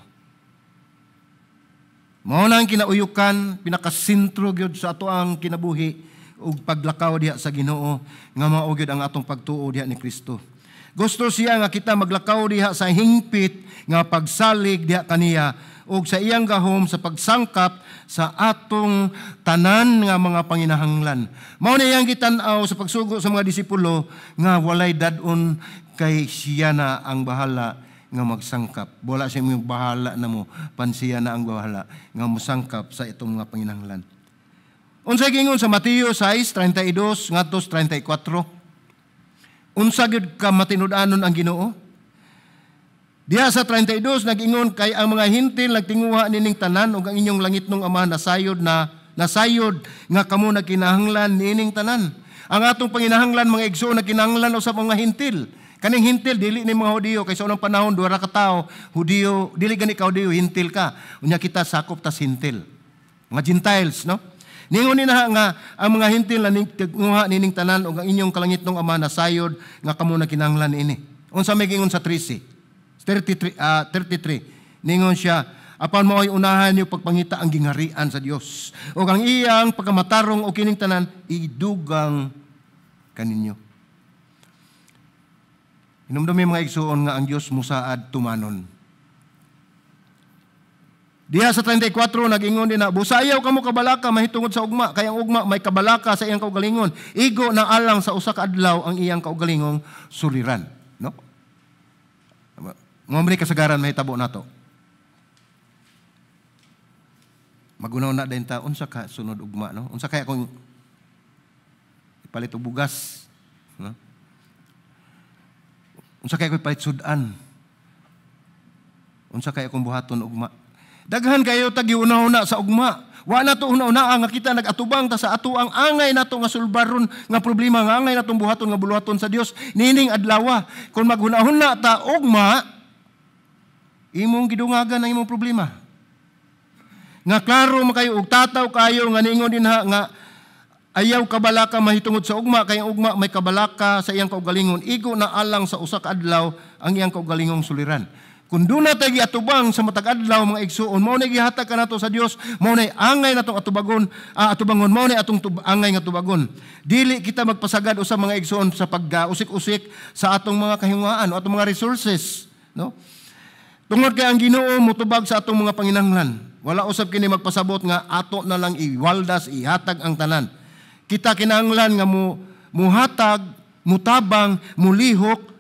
Mao na ang kinauyukan, pinakasentro gyud sa ato ang kinabuhi ug paglakaw diha sa Ginoo nga mao gyud ang atong pagtuo diha ni Kristo. Gusto siya nga kita maglakaw diha sa hingpit nga pagsalig diha kaniya ug sa iyang gahom sa pagsangkap sa atong tanan nga mga panginahanglan. Mao na iyang gitan-aw sa pagsugo sa mga disipulo nga walay dad-on kay siya na ang bahala nga magsangkap. Wala siya yung bahala na mo, pansiya na ang bahala nga mosangkap sa itong mga panginahanglan. Unsay giingon sa Mateo 6:32 ngadto 34? Unsa gyud ka matinud-anon ang Ginoo? Diha sa 32 nag-ingon kay ang mga hintil nagtinguha nining tanan ug ang inyong langitnong Ama nasayod na nasayod nga kamo nagkinahanglan niining tanan. Ang atong panginahanglan, mga igsoon, nagkinahanglan usab mga hintil. Kaning hintil dili ni mga Hudiyo kay sa unang panahon duha ra ka tawo, Hudiyo, dili gani ka Hudiyo, hintil ka. Unya kita sakop tas hintil. Mga Gentiles, no? Ningon ni na nga ang mga hintil na tinguha nining tanan ug ang inyong kalangitnong Ama nasayod nga kamo nagkinahanglan niini. Unsa may gingon sa 13? 33. Ningon siya, apan mao'y unahan niyo pagpangita ang gingharian sa Dios ug ang iyang pagkamatarong o kining tanan idugang kaninyo. Hinumdumi, mga igsuon, nga ang Dios musaad tumanon. Diha sa 34 nag-ingon din na busayaw kamo kabalaka mahitungod sa ugma kay ang ugma may kabalaka sa iyang kaugalingon. Igo na alang sa usa ka adlaw ang iyang kaugalingong suliran, no? Mo man kasagaran mahitabo nato. Magunaw na din ta unsa ka sunod ugma, no? Unsa kaya kung ipalit og bugas, no? Unsa kaya ko ipalit sudan? Unsa kaya kung buhaton ugma? Daghan kayo tag giuna-una sa ugma. Wa na to una-una nga kita nagatubang ta sa ato ang angay nato nga sulbaron nga problema nga angay natong buhaton nga buluhaton sa Dios nining adlaw. Kung maghuna-huna ta ugma, imong gidungagan ang imong problema. Nga klaro makayo og tataw kayo nga ningon dinha nga ayaw kabalaka mahitungod sa ugma kay ang ugma may kabalaka sa iyang kaugalingon. Igo na alang sa usa ka adlaw ang iyang kaugalingong suliran. Kung duna tay giatubang sa matag adlaw, mga igsuon, mao na gihatag kanato sa Dios, mao na angay natong atubagon, atubangon, mao na atong angay nga tubagon. Dili kita magpasagad usa, mga igsuon, sa pag-usik-usik sa atong mga kahinguhaan o atong mga resources, no? Tungod kay ang Ginoo motubag sa atong mga panginahanglan. Wala usab kini magpasabot nga ato na lang iwaldas, ihatag ang tanan. Kita kinahanglan nga mo muhatag, mutabang, mulihok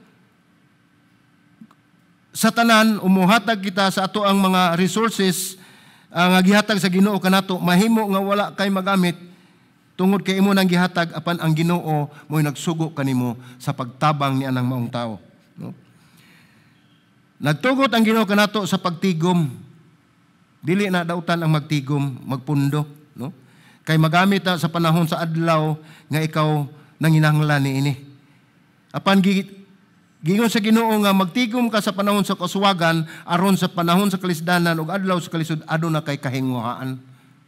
sa tanan, umuhatag kita sa ato ang mga resources nga gihatag sa Ginoo kanato. Mahimo nga wala kay magamit tungod kay imo nang gihatag, apan ang Ginoo mo'y nagsugo kanimo sa pagtabang ni anang maong tao, no? Nagtugot ang Ginoo kanato sa pagtigom. Dili na dautan ang magtigom, magpundo, no? Kay magamit na sa panahon sa adlaw nga ikaw nanginahanglan niini. Apan gingon sa Ginoo nga magtigom ka sa panahon sa kaswagan aron sa panahon sa kalisdanan ug adlaw sa kalisod aduna kay kahinguhaan,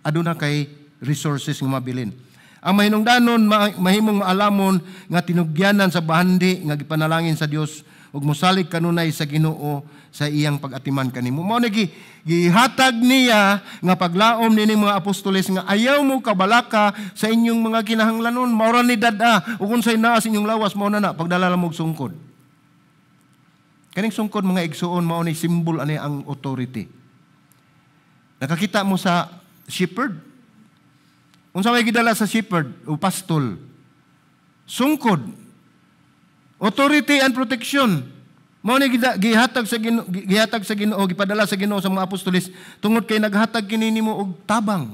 aduna kay resources nga mabilin. Ang mahinungdanon mahimong maalamon nga tinugyanan sa bahandi nga gipanalangin sa Dios ug mosalig kanunay sa Ginoo sa iyang pag-atiman kanimo. Mao ni gihatag niya nga paglaom nining mga apostoles nga ayaw mo kabalaka sa inyong mga kinahanglanon, mao ra ni dad-a ug unsay naa sa inyong lawas mao na na pagdala lang og sungkod. Kaning sungkod, mga igsuon, mao ni symbol ani ang authority. Nakakita mo sa shepherd. Unsa may gidala sa shepherd o pastol? Sungkod. Authority and protection. Mao ni gihatag sa Ginoo, gipadala sa Ginoo sa mga apostoles tungod kay naghatag kini nimo og tabang.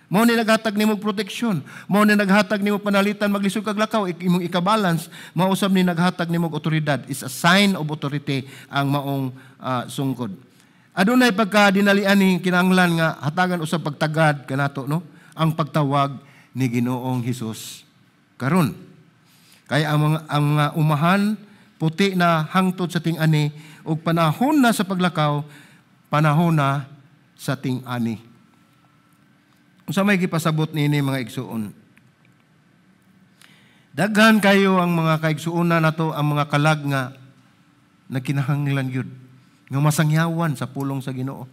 Mao ni naghatag nimo og proteksyon. Mao ni naghatag nimo panalitan maglisod kag lakaw, imong ika-balance, mao usab ni naghatag nimo og otoridad. Is a sign of authority ang maong sungkod. Adunay pagka dinalian ni kinahanglan nga hatagan usab pagtagad kanato, no? Ang pagtawag ni Ginoong Hesus karon. Kaya ang mga umahan puti na hangtod sa ting-ani ug panahon na sa paglakaw, panahon na sa ting-ani. Unsa may gipasabot niini, mga igsuon? Daghan kayo ang mga kaigsuonan nato, ang mga kalag nga nagkinahanglan gyud nga masangyawan sa pulong sa Ginoo.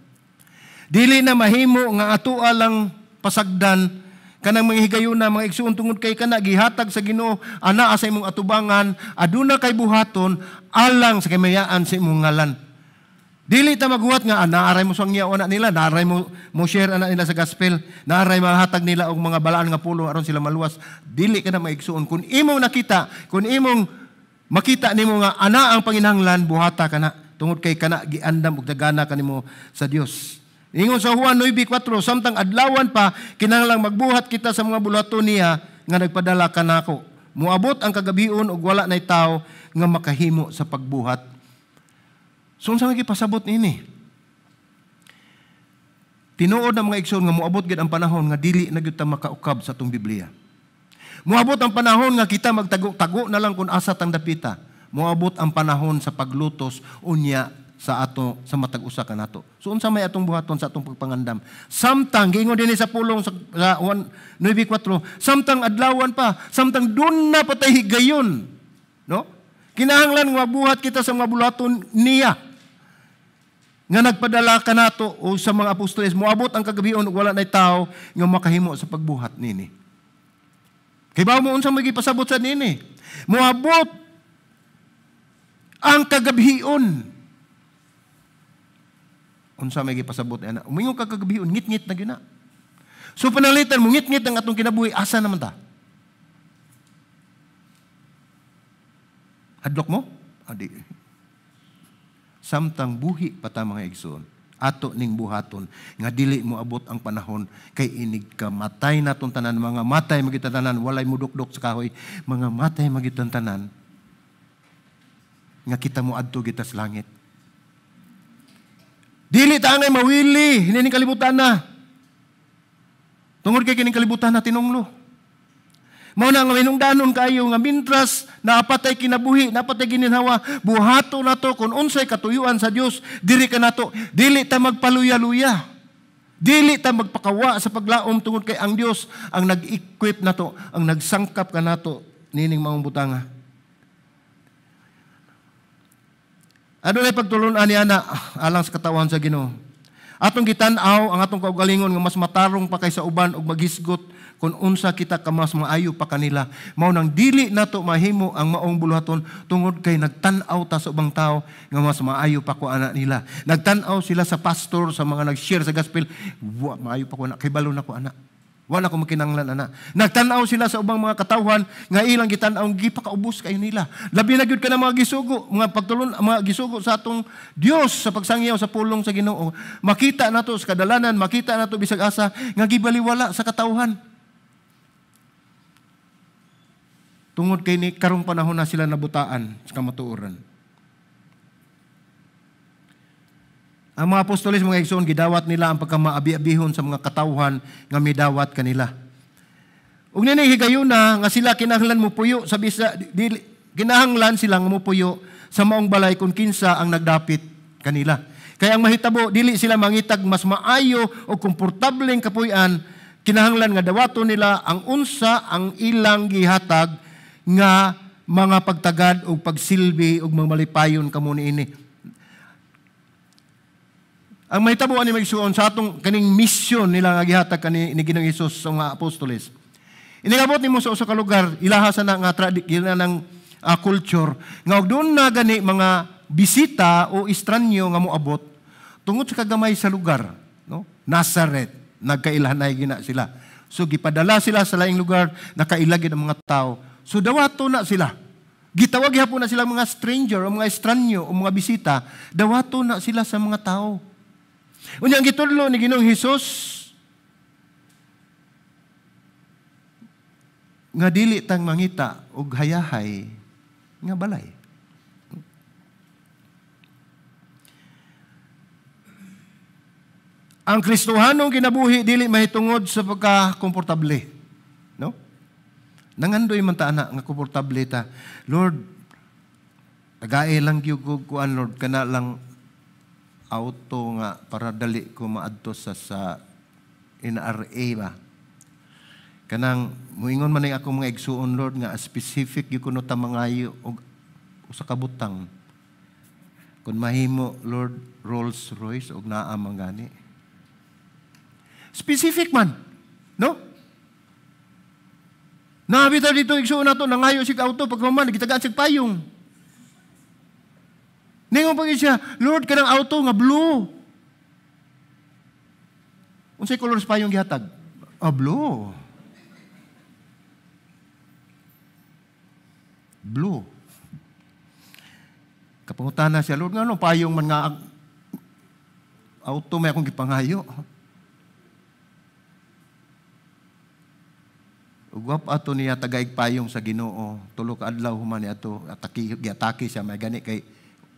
Dili na mahimo nga atoa lang pasagdan kanang mga higayuna, mga igsuon, tungod kay kana gihatag sa Ginoo anaa sa imong atubangan, aduna kay buhaton alang sa kamayaan sa imong ngalan. Dili ta maghuwat nga naaray mo sangyaw ana nila, naaray mo mo share ana nila sa gospel, naaray mahatag nila og mga balaan nga pulong aron sila maluwas. Dili ka na maigsuon. Kung imong nakita, kung imong makita nimo nga ana ang panginahanglan, buhata kana tungod kay kana giandam og tagana kanimo sa Dios. Ingon sa Juan 9:4, samtang adlawan pa, kinahanglang magbuhat kita sa mga buluhaton niya nga nagpadala kanako. Moabot ang kagabion ug wala nay tawo nga makahimo sa pagbuhat. So unsa may gipasabot niini? Tinuod na, mga igsoon, nga moabot gid ang panahon nga dili na gyud ta makaukab sa atong Biblia. Moabot ang panahon nga kita magtago-tago na lang kung asa tang dapita. Moabot ang panahon sa paglutos unya sa ato sa matag usa kanato. So unsa may atong buhaton sa atong pagpangandam? Samtang giingon dinhi sa pulong sa 9:4, samtang adlawan pa, samtang duna pa tay higayon, no? Kinahanglan nga buhat kita sa mga buluhaton niya nga nagpadala kanato o sa mga apostoles. Moabot ang kagabion ug wala nay tao nga makahimo sa pagbuhat nini. Kay ba mo unsa may gipasabot sa nini? Moabot ang kagabion. Unsa may gipasabot ana? Umingon ka kagabion, ngit-ngit na gyud na. So panalitan mo ngit-ngit ang atong kinabuhi, asa naman ta? Hadlok mo? Adi. Samtang buhi pa ta, mga igsoon, ato ning buhaton nga dili mo abot ang panahon kay inig ka matay naton tanan, mga matay magyud tanan, walay mudukdok sa kahoy, mga matay magyud tanan nga kita mo adto kita sa langit. Dili ta angay mawili hining kalibutan na. Tungod kay kining kalibutan na tinunglo. Mao na nga hinungdanon kayo nga mintras napatay kinabuhi, napatay gininhawa, buhato nato kung unsay katuyuan sa Dios, diri kanato, dili ta magpaluya-luya. Dili ta magpakawa sa paglaom tungod kay ang Dios ang nag-equip nato, ang nagsangkap kanato nining maong butanga. Adunay pagtulun-an ni ana alang sa katawan sa Ginoo. Atong gitan-aw ang atong kaugalingon nga mas matarong pa kaysa uban ug maghisgot kung unsa kita ka mas maayo pa kanila. Mao nang dili nato mahimo ang maong buluhaton tungod kay nagtan-aw ta sa ubang tao nga mas maayo pa ko ana nila. Nagtan-aw sila sa pastor, sa mga nag-share sa gospel, wa maayo pa ko ana, kay balo na ko ana. Wala ko makinanglan ana. Nagtan-aw sila sa ubang mga katawhan nga ilang gitan-aw gipakaubos kayo nila. Labi na gyud ka mga gisugo, mga pagtulon, mga gisugo sa atong Dios sa pagsangyaw sa pulong sa Ginoo. Makita nato sa kadalanan, makita nato bisag asa nga gibaliwala sa katawhan. Tungod kay ni karong panahon na sila nabutaan sa kamatuoran. Ang mga apostoles, mga igsoon, gidawat nila ang pagkamaabi-abihon sa mga katawhan nga midawat kanila. Ug nini higayuna nga sila kinahanglan mupuyo sa bisa dili, kinahanglan sila nga mupuyo sa maong balay kung kinsa ang nagdapit kanila. Kaya ang mahitabo dili sila mangitag mas maayo o komportableng kapuy-an, kinahanglan nga dawaton nila ang unsa ang ilang gihatag nga mga pagtagad o pagsilbi ug mga malipayon kamo niini. Ang mahitabo ani magsuon sa atong kaning misyon nila nga gihatag kani ni Ginoong Hesus sa mga apostoles. Iningabot nimo sa usa ka lugar, ilaha sa na nga ng culture nga og doon na gani mga bisita o estranyo nga moabot tungod sa kagamay sa lugar, no? Nazaret, nagkailhanay gina sila. So gipadala sila sa laing lugar, nakaila gid ang mga tao. So dawato na sila. Gitawag gihapon na sila mga stranger o mga estranyo o mga bisita, dawato na sila sa mga tao. Unya ang gitudlo ni Ginoong Hesus nga dili tang mangita og hayahay nga balay. Ang Kristohanong kinabuhi dili mahitungod sa pagka-komportable, no? Nangandoy man ta ana nga komportable ta. Lord, tagae lang gyud ko kuan Lord, kana lang auto nga para dali ko maadto sa NRA ba. Kanang muingon man ni ako mga igsuon Lord nga specific gyud kuno ta mangayo og usa ka butang. Kun mahimo Lord Rolls Royce og naa man gani. Specific man, no? Naabita dito igsuon nato nangayo sig auto paghuman gitagaan sig payong. Ningon pa siya, Lord, kanang auto nga blue. Unsay color sa payong gihatag? Ah, blue. Blue. Kapangutana siya, Lord, ngano payong man nga auto may akong gipangayo. Ugwap ato niya tagaig payong sa Ginoo, tulo ka adlaw human ni ato ataki giatake siya may gani kay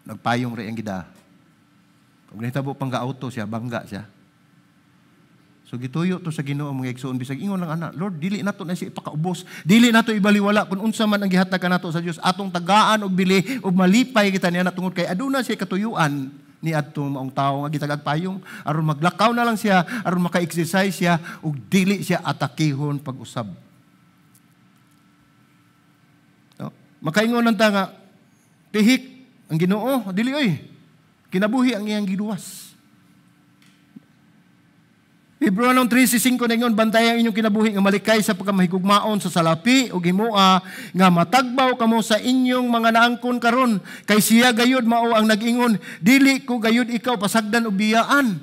nagpayong rin ang gida. Kung nahitabo pang ga-auto siya, bangga siya. So gituyo to sa Ginoo mga igsoon bisag ingon lang ana, Lord, dili nato na siya ipakaubos, dili nato ibaliwala kung unsa man ang gihatag kanato sa Dios, atong tagaan og bili ug malipay kita niya tungod kay aduna siya katuyuan ni adtong maong tawo nga gitagag payong aron maglakaw na lang siya, aron maka-exercise siya ug dili siya atakihon pag-usab. No? Makaingon lang ta nga pihik ang Ginoo, dili oy. Kinabuhi ang iyang giduwas. Hebreo 3:5 ningon, bantayan ang inyong kinabuhi nga malikay sa pagkamahigugmaon sa salapi ug himoa nga matagbaw kamo sa inyong mga naangkon karon, kay siya gayud mao ang nag-ingon, dili ko gayud ikaw pasagdan og biyaan.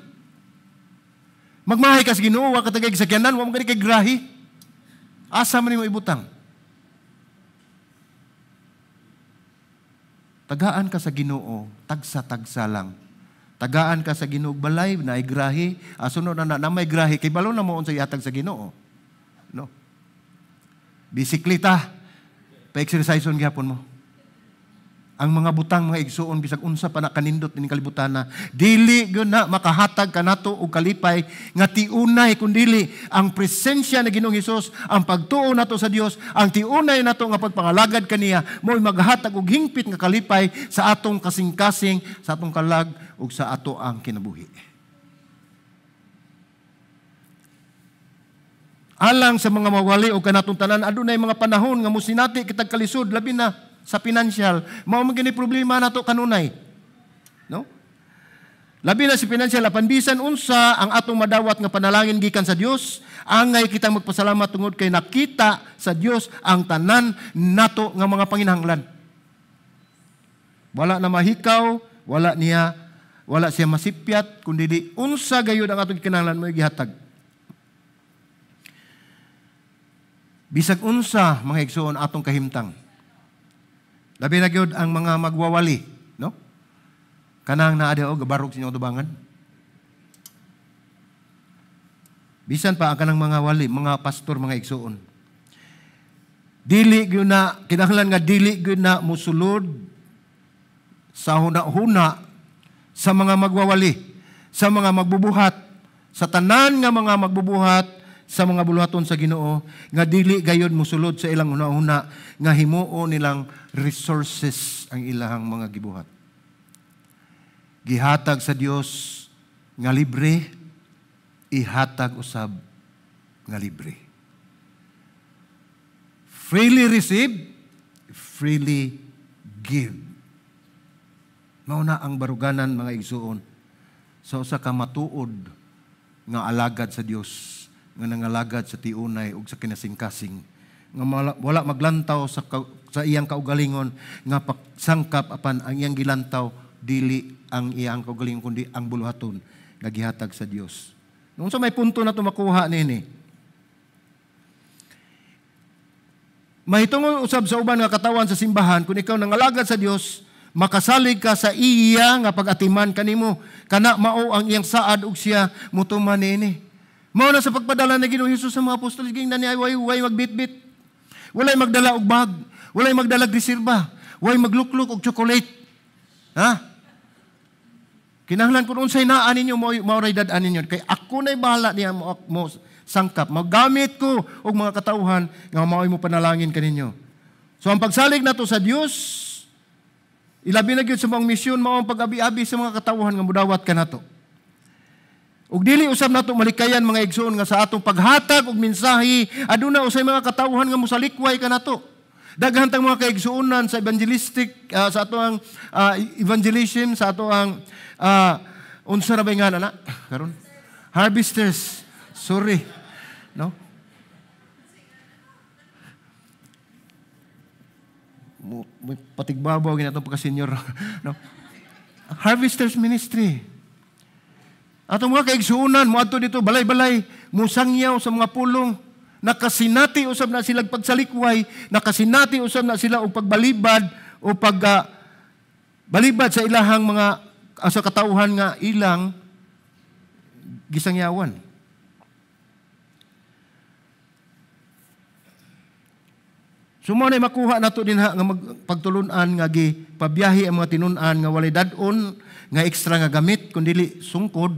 Magmahay ka sa Ginoo, wa ka tagay sakyanan, wa man gani kay grahi. Asa man nimo ibutang? Tagaan ka sa Ginoo, tagsa-tagsa lang. Tagaan ka sa Ginoo balay na grahi, asunod na na may grahi kay balo na mo unsa ihatag sa Ginoo. No. Bisikleta, pa-exercise-on gihapon mo. Ang mga butang mga igsuon bisag unsa pa na kanindot ning kalibutan na dili gyud na makahatag kanato og kalipay nga tiunay kun dili ang presensya ni Ginoong Hesus, ang pagtuo nato sa Dios, ang tiunay nato nga pagpangalagad kaniya mo'y maghatag og hingpit nga kalipay sa atong kasing-kasing, sa atong kalag ug sa ato ang kinabuhi. Alang sa mga mawali og kanatong tanan, adunay mga panahon nga mosinati kitag kalisod, labi na sa financial, mao man gini problema nato kanunay. Labi na si financial, apan bisan unsa ang atong madawat nga panalangin gikan sa Dios, angay kitang magpasalamat tungod kay nakita sa Dios ang tanan nato nga mga panginahanglan. Wala na mahikaw, wala niya, wala siya masipyat, kundi di unsa gayud ang atong kinahanglan mo gihatag. Bisag unsa mga igsoon atong kahimtang. Labi na gyud ang mga magwawali, no? Kanang naa diha og gabarog sa inyong tubangan. Bisan pa ang kanang mga wali, mga pastor, mga igsoon. Dili gyud na kinahanglan nga dili gyud na mosulod sa huna-huna sa mga magwawali, sa mga magbubuhat, sa tanan nga mga magbubuhat sa mga buluhaton sa Ginoo nga dili gayud mosulod sa ilang huna-huna nga himuon nilang resources ang ilahang mga gibuhat. Gihatag sa Dios nga libre, ihatag usab nga libre. Freely receive, freely give. Mao na ang baruganan mga igsuon sa usa ka matuod nga alagad sa Dios, nga nangalagad sa tiunay ug sa kinasingkasing, nga wala maglantaw sa iyang kaugalingon nga pagsangkap apan ang iyang gilantaw dili ang iyang kaugalingon kundi ang buluhaton nga gihatag sa Dios. Nung sa may punto na to makuha nini, mahitungod usab sa uban nga katawan sa simbahan kung ikaw nangalagad sa Dios, makasalig ka sa iya nga pag-atiman kanimo, kana mao ang iyang saad ug siya mutuman niini. Mao na sa pagpadala ni Ginoong Hesus sa mga apostoles, giingnan niya way magbitbit, walay magdala og bag, walay magdala og reserba, way maglukluk og chocolate. Ha? Kinahanglan kun unsay naa ninyo mao ray dad-an ninyo, kay ako nay bahala niya mo sangkap, magamit ko og mga katawhan nga mao'y mo panalangin kaninyo. So ang pagsalig nato sa Dios, ilabi na gyud sa mga misyon, mao ang pag-abi-abi sa mga katawhan nga mudawat kanato. Ug dili usab nato malikayan mga igsoon nga sa atong paghatag og mensahe aduna usay mga katawhan nga mosalikway kanato. Daghan tang mga kaigsuonan sa evangelistic sa atoang evangelism, sa atoang unsa ra ba nga na karon? Harvesters. Sorry. No? Patigbabaw ginatong pagka-senior, no? Harvesters Ministry. Atong mga kaigsuonan moadto dito balay-balay, mosangyaw sa mga pulong, nakasinati usab na sila pagsalikway, nakasinati usab na sila og pagbalibad o pag balibad sa ilahang mga sa katawhan nga ilang gisangyawan. So mo na makuha nato dinha nga pagtulun-an nga gipabiyahe ang mga tinun-an nga walay dad-on nga ekstra nga gamit kundi sungkod,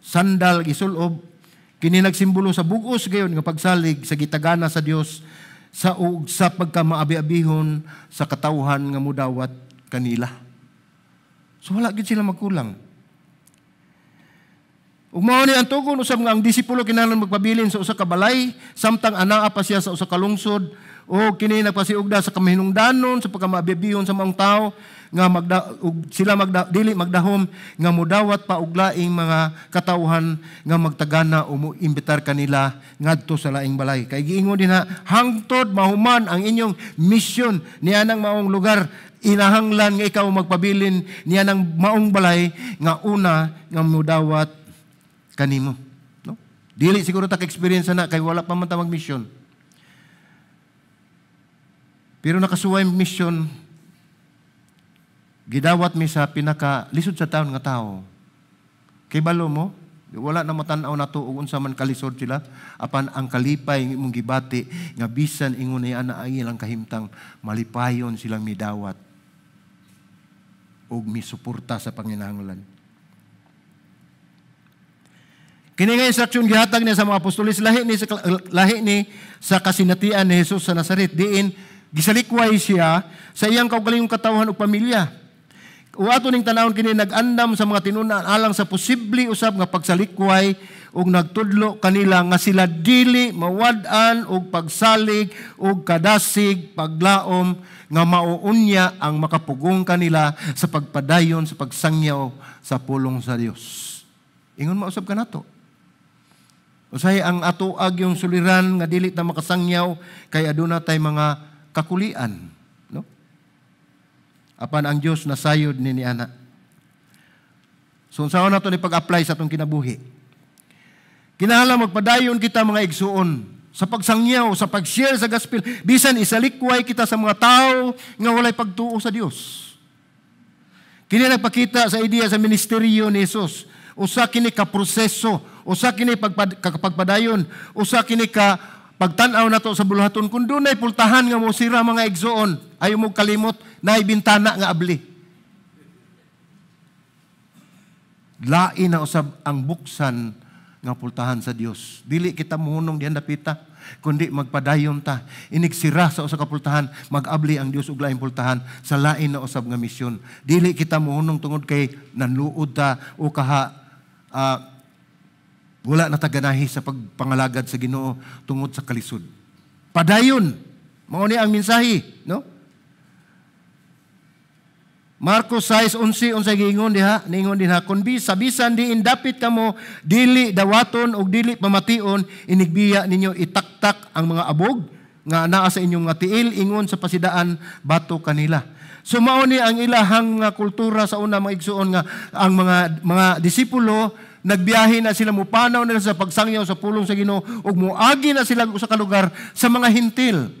sandal, gisulob. Kini nagsimbolo sa bug-os gayon nga pagsalig sa gitagana sa Dios sa ug sa pagkamaabi-abihon sa katawhan nga mudawat kanila. So wala gid sila magkulang. Ug mao ni ang tugon usab nga ang disipulo kinahanglan magpabilin sa usa ka balay samtang anaa pa siya sa usa ka lungsod, o kini nagpasiugda sa kamahinungdanon sa pagkamaabi-abihon sa maong tawo nga sila dili magdahom nga mudawat pa og laing mga katawhan nga magtagana o moimbitar kanila ngadto sa laing balay. Kay giingon dinha, hangtod mahuman ang inyong misyon nianang maong lugar, inahanglan nga ikaw magpabilin nianang maong balay nga una nga mudawat kanimo, no? Dili siguro ta ka-experience na kay wala pa man ta magmisyon. Pero nakasuway mission, gidawat mi sa pinaka lisod sa taon nga tao. Kay balo mo, wala na matan-aw nato og unsa man kalisod sila, apan ang kalipay ng imong gibati nga bisan ingon niya ana ang ilang kahimtang, malipayon silang midawat og misuporta sa panginahanglan. Kini nga instruction gihatag niya sa mga apostoles, lahi ni sa kasinatian ni Jesus sa Nazaret, diin gisalikway siya sa iyang kaugalingong katawhan ug pamilya. O ato ning tanawon kini nag-andam sa mga tinun-an alang sa posible usab nga pagsalikway ug nagtudlo kanila nga sila dili mawad-an og pagsalig og kadasig paglaom nga mauunya ang makapugong kanila sa pagpadayon sa pagsangyaw sa pulong sa Dios. Ingon mausab kanato. Usahay ang atoa gyung suliran nga dili ta makasangyaw kay aduna tay mga kakulian, no? Apan ang Dios nasayod ni niana. So unsaon nato ni pag-apply sa atong kinabuhi? Kinahanglan magpadayon kita, mga igsuon, sa pagsangyaw, sa pag-share sa gospel, bisan isalikway kita sa mga tao nga walay pagtuo sa Dios. Kini nagpakita sa ideya sa ministeryo ni Jesus. Usa kini ka proseso, usa kini pagpadayon, usa kini ka pagtan-aw nato sa buluhaton. Kung dunay pultahan nga mosira, mga igsuon, ayo mo kalimot naay bintana nga abli. Lain na usab ang buksan nga pultahan sa Dios. Dili kita muhunong diyan dapita, kundi magpadayon ta. Inigsira sa usa ka pultahan, mag-abli ang Dios og laing pultahan sa lain na usab nga misyon. Dili kita muhunong tungod kay nanluod ta o kaha wala na taganahi sa pagpangalagad sa Ginoo tungod sa kalisod. Padayon, mao ni ang mensahe, no? Marcos 6:11, unsay giingon diha? Niingon dinha, kun bisan diin dapit kamo dili dawaton og dili pamation, inigbiya ninyo itaktak ang mga abog nga naa sa inyong nga tiil ingon sa pasidaan bato kanila. So mao ni ang ilahang nga kultura sa una, mga igsuon, nga ang mga disipulo nagbiyahe na sila, mupanaw na sa pagsangyaw sa pulong sa Ginoo ug moagi na sila sa kalugar sa mga Hintil.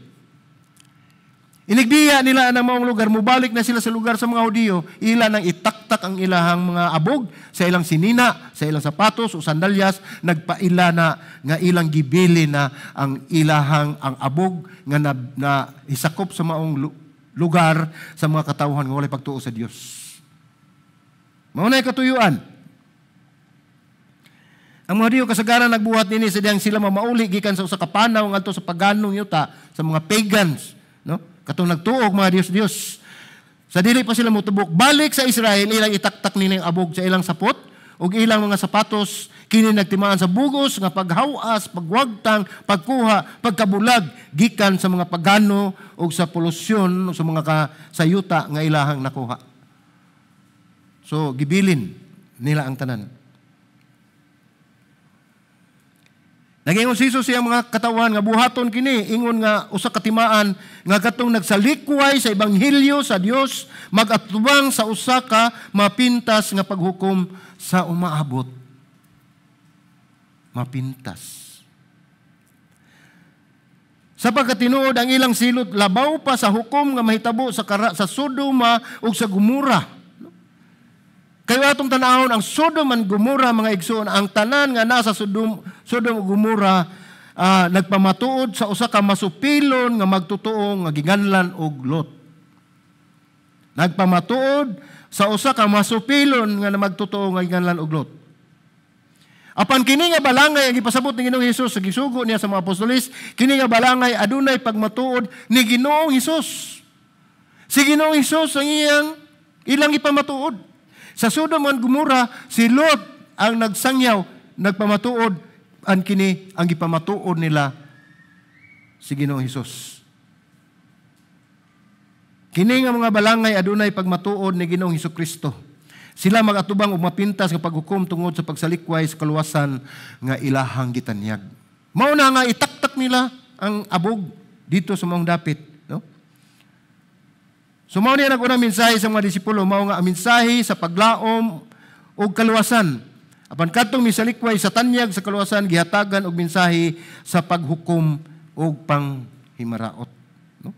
Inigbiya nila ang maong lugar, mubalik na sila sa lugar sa mga Hudiyo, ila nang itaktak ang ilahang mga abog sa ilang sinina, sa ilang sapatos o sandalyas, nagpaila na nga ilang gibili na ang ilahang ang abog nga na isakop sa maong lugar sa mga katawhan nga walay pagtuo sa Dios. Mao na katuyuan. Ang mga Hudiyo kasagaran nagbuhat nini sa diyang sila mamauli gikan sa usa ka panaw ngadto sa paganong yuta sa mga pagans, no? Katong nagtuog mga Dios-Dios. Sa dili pa sila motubok balik sa Israel, ilang itaktak nila ang abog sa ilang sapot ug ilang mga sapatos, kini nagtimaan sa bugos nga paghawas, pagwagtang, pagkuha, pagkabulag gikan sa mga pagano ug sa polusyon sa mga sayuta nga ilahang nakuha. So gibilin nila ang tanan. Nagingon si Jesus siyang mga katawan nga buhaton kini, ingon nga usa ka timaan nga katong nagsalikway sa ebanghelyo sa Dios magatubang sa usa ka mapintas nga paghukom sa umaabot. Mapintas. Sa pagkatinuod ang ilang silot labaw pa sa hukom nga mahitabo sa Sodoma ug sa Gomora. Kayo atong tanahon ang Sodom and Gomora, mga igsoon, ang tanan nga nasa Sodom ug Gomora nagpamatuod sa usa ka masupilon nga magtotoo nga giganlan og Lot. Nagpamatuod sa usa ka masupilon nga magtotoo nga giganlan og Lot. Apan kini nga balangay ang gipasabot ni Ginoong Hesus sa gisugo niya sa mga apostoles, kini nga balangay adunay pagmatuod ni Ginoong Hesus. Si Ginoong Hesus ang ilang ipamatuod. Sa Sodom and Gomora, si Lot ang nagsangyaw, nagpamatuod, ang kini ang gipamatuod nila si Ginoong Hesus. Kini nga mga balangay adunay pagmatuod ni Ginoong Hesukristo. Sila magatubang og mapintas nga paghukom tungod sa pagsalikway sa kaluwasan nga ilahang gitanyag. Mao na nga itaktak nila ang abog dito sa maong dapit, no? So mao niya nag-unang mensahe sa mga disipulo, mao nga ang mensahe sa paglaom og kaluwasan. Apan kadtong misalikway sa tanyag sa kaluwasan, gihatagan og mensahe sa paghukom og panghimaraot, no?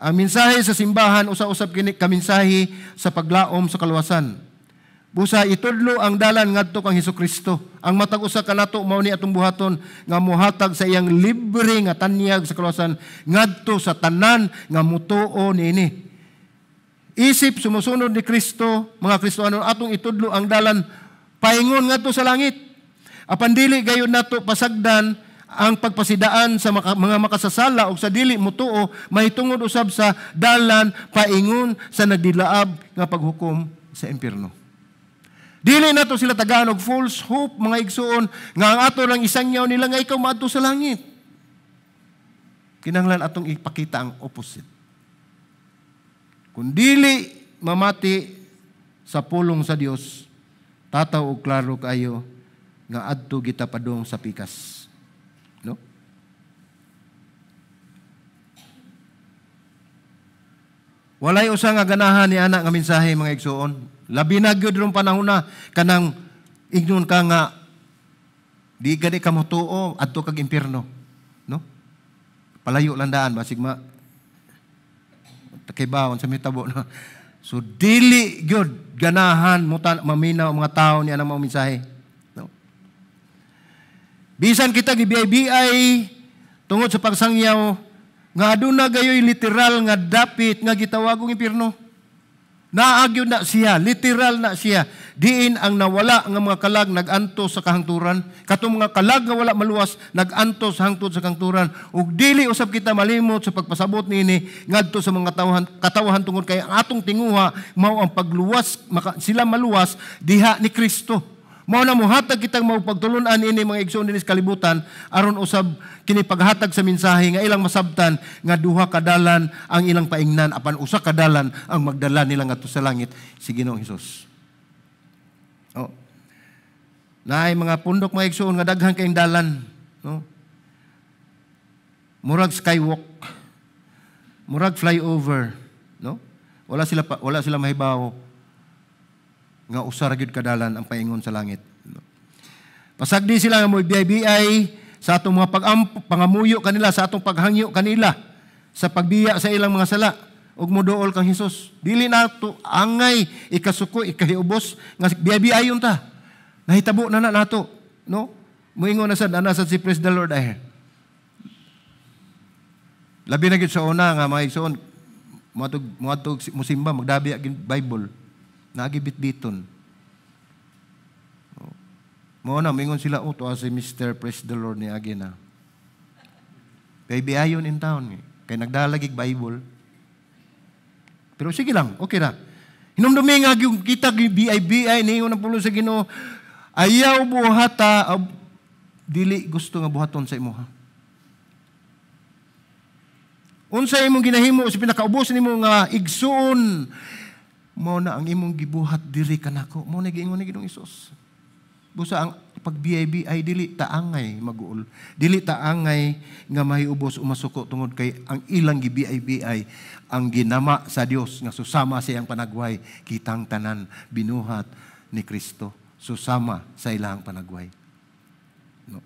Ang mensahe sa simbahan usa-usab kini ka mensahe sa paglaom sa kaluwasan. Busa itudlo ang dalan ngadto kang Hesukristo. Ang matag usa kanato mao ni atong buhaton nga mohatag sa iyang libre nga tanyag sa kaluwasan ngadto sa tanan nga mutuo niini. Isip sumusunod ni Kristo, mga Kristohanon, atong itudlo ang dalan paingon ngadto sa langit. Apan dili gayud nato pasagdan ang pagpasidaan sa mga makasasala o sa dili mutuo mahitungod usab sa dalan paingon sa nagdilaab nga paghukom sa impierno. Dili nato sila tagaan og false hope, mga igsuon, nga ang ato lang isangyaw nila nga ikaw maadto sa langit. Kinahanglan atong ipakita ang opposite. Kung dili mamati sa pulong sa Dios, tataw og klaro kaayo nga adto kita padung sa pikas. No? Walay usa nga ganahan ni ana nga mensahe, mga igsuon. Labi na gyud rong panahon na kanang ingnon ka nga di gani ka motuo, adto kag impierno, no? Palayo lang daan basig ma takibawon sa mitabo na. So dili gyud ganahan mo maminaw ang mga tao ni anang mga mensahe, no? Bisan kita gibiyay-biyay tungod sa pagsangyaw nga aduna gayoy literal nga dapit nga gitawagong impierno. Naagyo na siya, literal na siya. Diin ang nawala nga mga kalag nagantos sa kahangturan. Katong mga kalag nga wala maluwas nagantos hangtod sa kahangturan. Ug dili usab kita malimot sa pagpasabot niini ngadto sa mga katawahan tungod kay ang atong tinguha mao ang pagluwas, sila maluwas diha ni Kristo. Mao na mohatag kitang maupagtulun-an ini mga igsoon dinhi sa kalibutan aron usab kini paghatag sa mensahe nga ilang masabtan nga duha ka dalan ang ilang paingnan apan usa ka dalan ang magdala nila ngadto sa langit, si Ginoong Hesus. Oh. Naay mga pundok mga igsoon nga daghan kayong dalan, no? Murag skywalk, murag flyover, no? Wala sila mahibaw nga usa ra gyud kadalan ang paingon sa langit. Pasagdi sila nga mobiay-biay sa atong mga pangamuyo kanila, sa atong paghangyo kanila, sa pagbiya sa ilang mga sala, ug moduol kang Hesus. Dili nato angay ikasuko, ikahiubos nga biay-biayon ta. Nahitabo na na nato, no? Moingon na sad ana sad si praise the Lord ay. Labi na gyud sa una nga mga igsoon, moadtog mosimba magdabi ag Bible. Nagibit-biton. Mao na mingon sila, oh, tuwa si Mr. Praise the Lord ni agi na. Baby ayon in town eh. Kay nagdalagig Bible. Pero sige lang, okay ra. Hinumdumi nga yung kita BIBI niingon ang pulong sa Ginoo. Ayaw buhata, dili gusto nga buhaton sa imuha. Unsa imong ginahimo sa pinakaubos nimo nga igsuon, mao na ang imong gibuhat diri kanako. Mao na giingon ni Ginoong Hesus. Busa ang pag-BIBI dili taangay maguol. Dili taangay nga mahiubos o masuko tungod kay ang ilang gi-BIBI ang ginama sa Dios nga susama sa iyang panagway, kitang tanan binuhat ni Kristo susama sa ilang panagway. No.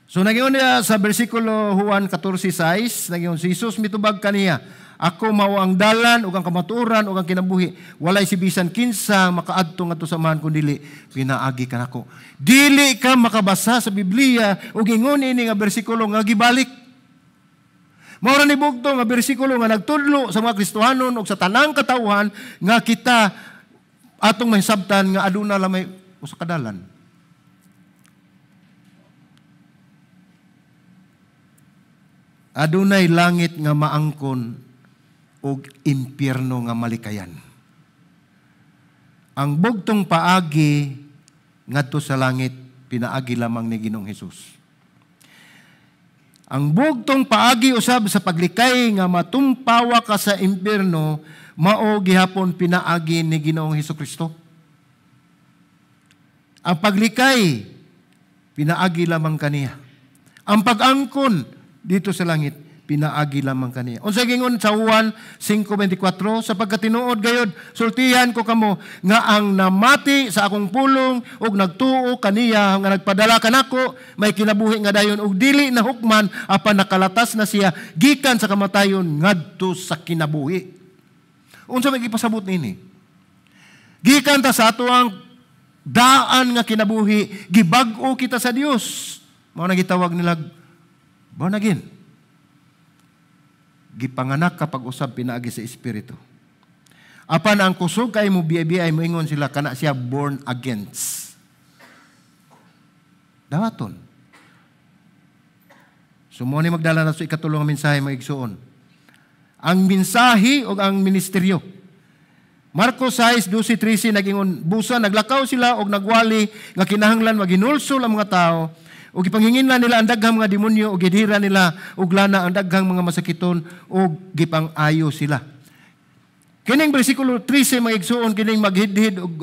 So nagyon niya sa bersikulo Juan 14:6, nagyon si Jesus mitubag kaniya, ako mao ang dalan ug ang kamatuoran ug ang kinabuhi. Walay si bisan kinsa makaadto ngadto sa Amahan kun dili pinaagi kanako. Dili ka makabasa sa Biblia ug ingon ini nga bersikulo nga gibalik. Mao ra ni bugto nga bersikulo nga nagtudlo sa mga Kristohanon ug sa tanang katawhan nga kita atong mahisabtan nga aduna lamay usa ka dalan. Adunay langit nga maangkon ug impyerno nga malikayan. Ang bugtong paagi ngadto sa langit pinaagi lamang ni Ginoong Hesus. Ang bugtong paagi usab sa paglikay nga matumpawa ka sa impyerno mao gihapon pinaagi ni Ginoong Hesukristo. Ang paglikay pinaagi lamang kaniya. Ang pag-angkon dito sa langit pinaagi lamang kaniya. Unsa gingon sa Juan 5:24, sa pagkatinuod gayod sultihan ko kamo nga ang namati sa akong pulong ug nagtuo kaniya nga nagpadala kanako may kinabuhi nga dayon ug dili na hukman apan nakalatas na siya gikan sa kamatayon ngadto sa kinabuhi. Unsa may gipasabot niini? Gikan ta sa atoang daan nga kinabuhi, gibag-o kita sa Dios. Mao na gitawag nila born again. Gipanganak kapag usab pinaagi sa Espiritu. Apan ang kusog kay mo biay-biay moingon sila kana siya born against. Dawaton. So mo ni magdala na sa ikatulong nga mensahe mga igsuon. Ang mensahe o ang ministeryo. Marcos 6:12-13 nagingon, busa naglakaw sila og nagwali nga kinahanglan maghinulsol ang mga tao ug gipanghinginlan nila ang daghang mga demonyo ug gidhira nila og lana ang daghang mga masakiton ug gipang-ayo sila. Kining bersikulo 13, mga igsuon, kining maghidhid og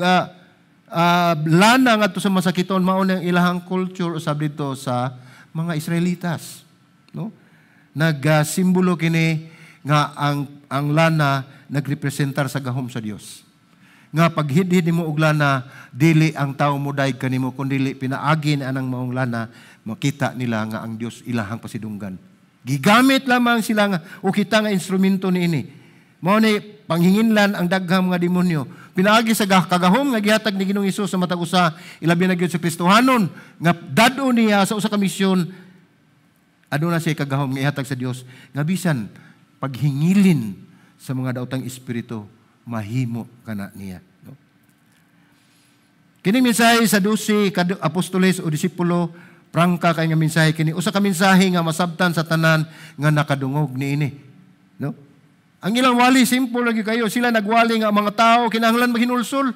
lana ngadto sa masakiton, mao ang ilahang culture usab dito sa mga Israelitas, no? Nagsimbolo kini nga ang lana nagrepresentar sa gahom sa Dios. Nga paghidhid nimo og lana, dili ang tao modayeg kanimo, kundi pinaagi na anang maong lana, makita nila nga ang Dios ilahang pasidunggan. Gigamit lamang sila nga o kita nga instrumento niini. Mao ni panghinginlan ang daghang mga demonyo. Pinaagi sa kagahom nga gihatag ni Ginoong Hesus sa matag usa, ilabi na gyud sa Kristohanon nga dad-o niya sa usa ka misyon, aduna siya kagahom nga ihatag sa Dios nga bisan paghingilin sa mga daotang espiritu mahimo kana niya, no? Kini mensahe sa 12 apostoles o disipulo, prangka kay nga mensahe kini, usa ka mensahe nga masabtan sa tanan nga nakadungog niini, no? Ang ilang wali, simple lagi kayo. Sila nagwali nga ang mga tao kinahanglan maghinulsol.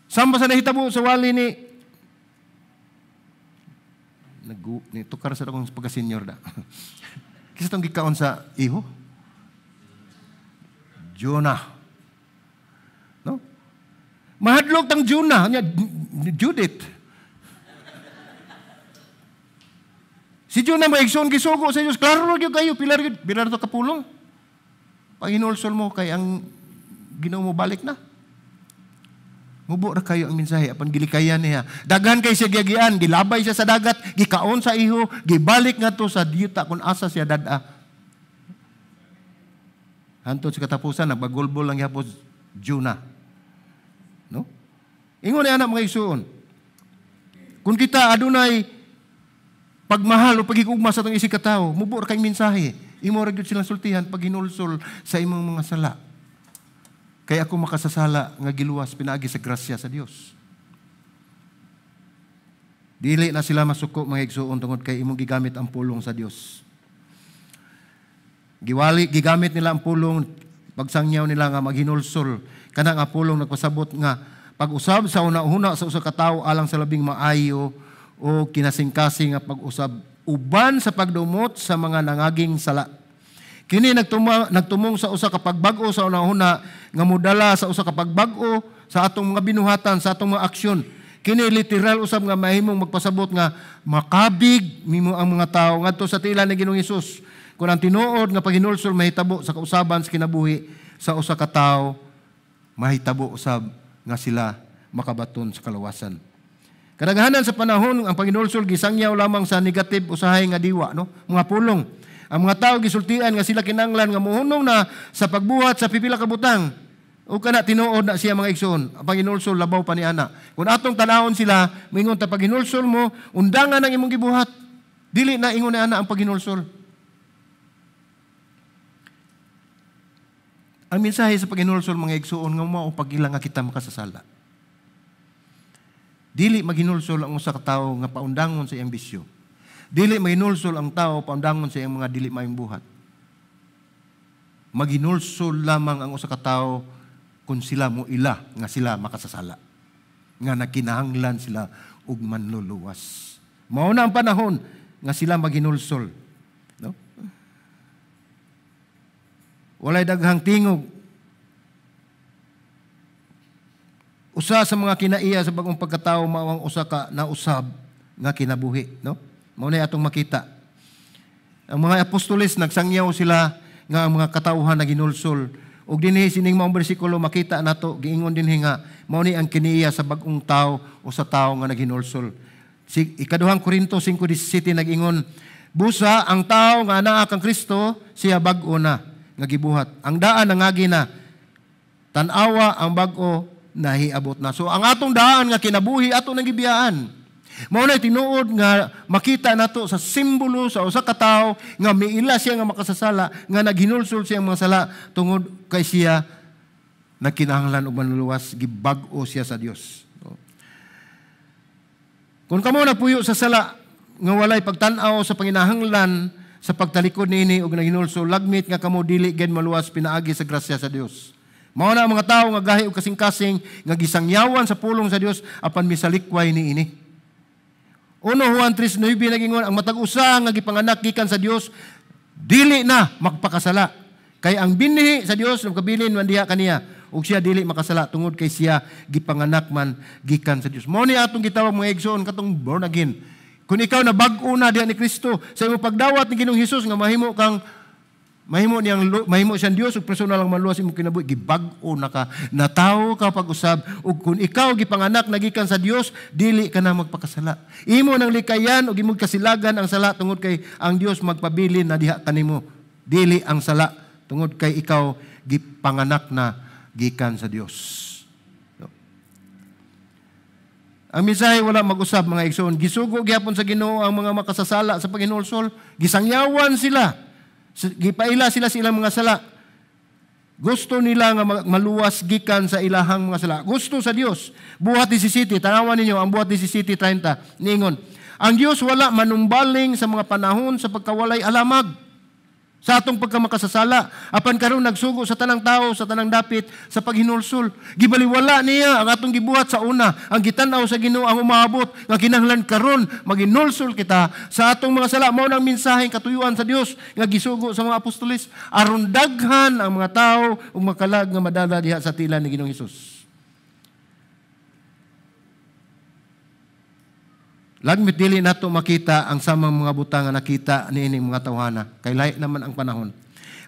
Saan ba sa nahitabo sa wali ni ni tukar sa akong pagka-senior da. Kinsa tong gikaon sa iho? Jonah. No? Mahadlok tang Jonah, nya Judith. Si Jonah maigsoon gisugo sa Dios. Klaro ra gyud kayo, pilar gyud, pilar to kapulong. Pag hinulsol mo kay ang Ginoo mo balik na. Mubo ra kayo ang mensahe apan gilikayan niya. Daghan kay siya giagian, gilabay siya sa dagat, gikaon sa iho, gibalik ngadto sa dyuta kung asa siya dad-a. Hantod sa katapusan, nagbagulbol lang gihapon Jonah. No? Ingon ni anak, mga igsuon. Kung kita adunay pagmahal o pagigugma sa atong isig katawo, mubo ra kay mensahe. Imo ra gyud silang sultihan pag hinulsol sa imong mga sala. Kay ako makasasala nga giluwas pinaagi sa grasya sa Dios. Dili na sila masuko, mga igsuon, tungod kay imong gigamit ang pulong sa Dios. Giwali, gigamit nila ang pulong, pagsangyaw nila nga maghinulsol. Kana nga pulong nagpasabot nga pag-usab sa una-una sa usa ka tawo alang sa labing maayo o kinasingkasing nga pag-usab uban sa pagdumot sa mga nangaging sala. Kini nagtumong sa usa ka pagbag-o sa una-una nga modala sa usa ka pagbag-o sa atong mga binuhatan, sa atong mga aksyon. Kini literal usab nga mahimong magpasabot nga makabig nimo ang mga tawo ngadto sa tila ni Ginoong Hesus. Kung ang tinuod nga paghinulsol mahitabo sa kausaban sa kinabuhi sa usa ka tawo, mahitabo usab nga sila makabaton sa kalawasan. Kadaghanan sa panahon ang paghinulsol gisangyaw lamang sa negative usahay nga diwa, no? Mga pulong. Ang mga tao gisultian nga sila kinahanglan nga mohunong na sa pagbuhat sa pipila ka butang. O kana tinuod na siya, mga igsoon. Ang paghinulsol labaw pa ni ana. Kung atong tanawon sila, moingon ta paghinulsol mo, undangan ang imong gibuhat. Dili na ingon ni ana ang paghinulsol. Ang mensahe sa paghinulsol, mga igsoon, nga mao pagila nga kita makasasala. Dili maghinulsol ang usa ka tawo nga paundangon sa iyang bisyo. Dili maghinulsol ang tao paundangon sa iyang mga dili maayong buhat. Maghinulsol lamang ang usa ka tawo kung sila mo ila nga sila makasasala. Nga nagkinahanglan sila og manluluwas. Mao na ang panahon nga sila maghinulsol. No? Walay daghang tingog. Usa sa mga kinaiya sa bagong pagkatao mao ang usa ka nausab nga kinabuhi, no? Mao na atong makita. Ang mga apostoles nagsangyaw sila nga ang mga katawhan naginulsol. Og dinhi sining maong bersikulo makita nato giingon dinhi nga mao ni ang kiniya sa bagong tao o sa tao nga naghinulsol. Si Ikaduhang Korinto 5:17 nag-ingon, busa ang tao nga anaa kang Kristo siya bag-o na nga gibuhat. Ang daan nangagi na, tan-awa ang bag-o nahiabot na. So ang atong daan nga kinabuhi ato nang gibiyaan. Mao na tinuod nga makita nato sa simbolo sa usa ka tawo nga miila siya nga makasasala, nga naghinulsol siya ang mga sala tungod kay siya nagkinahanglan og manluluwas, gibag-o siya sa Dios. Kung kamo nagpuyo sa sala nga walay pagtan-aw sa panginahanglan sa pagtalikod niini og naghinulsol, lagmit nga kamo dili gid maluwas pinaagi sa grasya sa Dios. Mao na ang mga tawo nga gahi og kasing-kasing nga gisangyawan sa pulong sa Dios apan misalikway niini. 1 Juan 3:9 nagingon, ang matag usa nga gipanganak gikan sa Dios dili na magpakasala. Kay ang binhi sa Dios nagkabilin man diha kaniya ug siya dili makasala tungod kay siya gipanganak man gikan sa Dios. Mao ni atong gitawag, mga igsoon, katong born again. Kung ikaw na bag-o na diha ni Kristo sa imong pagdawat ni Ginoong Hesus nga mahimo kang mahimo niyang mahimo siyang Dios ug personal ang manluwas imong kinabuhi, gibag-o na ka, natawo ka pag-usab, ug kung ikaw gipanganak na gikan sa Dios, dili ka na magpakasala. Imo nang likayan ug imong kasilagan ang sala tungod kay ang Dios magpabilin na diha kanimo. Dili ang sala tungod kay ikaw gipanganak na gikan sa Dios. No? Ang mensahe wala mag-usab, mga igsoon. Gisugo gyapon sa Ginoo ang mga makasasala sa paghinulsol. Gisangyawan sila. Gipaila sila sa ilang mga sala. Gusto nila nga maluwas gikan sa ilahang mga sala. Gusto sa Dios. Buhat 17, tanawan ninyo ang Buhat 17:30. Niingon, ang Dios wala manumbaling sa mga panahon sa pagkawalay alamag sa atong pagkamakasasala. Apan karon nagsugo sa tanang tao, sa tanang dapit, sa paghinulsol. Gibaliwala niya ang atong gibuhat sa una. Ang gitan-aw sa Ginoo ang umaabot nga kinahanglan karon maginulsol kita sa atong mga sala. Mao nang mensaheng katuyuan sa Dios nga gisugo sa mga apostoles aron daghan ang mga tao ug makalag nga madala diha sa tila ni Ginoong Hesus. Lagmit dili nato makita ang samang mga butang nga nakita niining mga tawhana kay lahi naman ang panahon.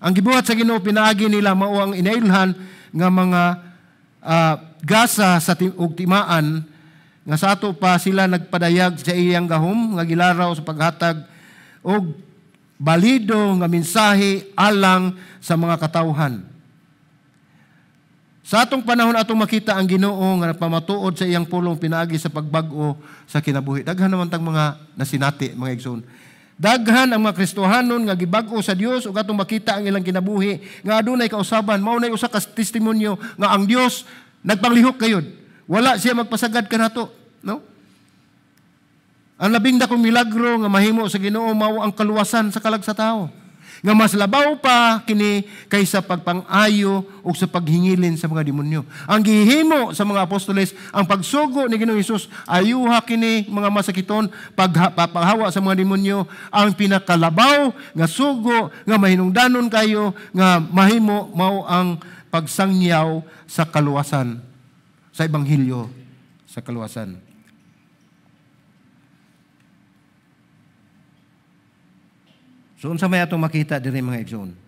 Ang gibuhat sa Ginoo pinaagi nila mao ang inailhan nga mga gasa sa ug timaan nga sa ato pa sila nagpadayag sa iyang gahom nga gilaraw sa paghatag og balido nga mensahe alang sa mga katawhan. Sa atong panahon atong makita ang Ginoo nga nagpamatuod sa iyang pulong pinaagi sa pagbag-o sa kinabuhi. Daghan naman tang mga nasinati, mga igsoon. Daghan ang mga Kristohanon nga gibag-o sa Dios ug atong makita ang ilang kinabuhi nga adunay kausaban. Mao nay usa ka testimonyo nga ang Dios nagpanglihok kayod. Wala siya magpasagad kanato, no? Ang labing dakong milagro nga mahimo sa Ginoo mao ang kaluwasan sa kalag sa tawo. Nga mas labaw pa kini kaysa pagpang-ayo o sa paghingilin sa mga demonyo. Ang gihimo sa mga apostoles, ang pagsugo ni Ginoong Hesus, ayuha kini mga masakiton, paghawa sa mga demonyo, ang pinakalabaw nga sugo nga mahinungdanon kayo nga mahimo mao ang pagsangyaw sa kaluwasan, sa ebanghelyo sa kaluwasan. So unsa may atong makita diri, mga igsoon?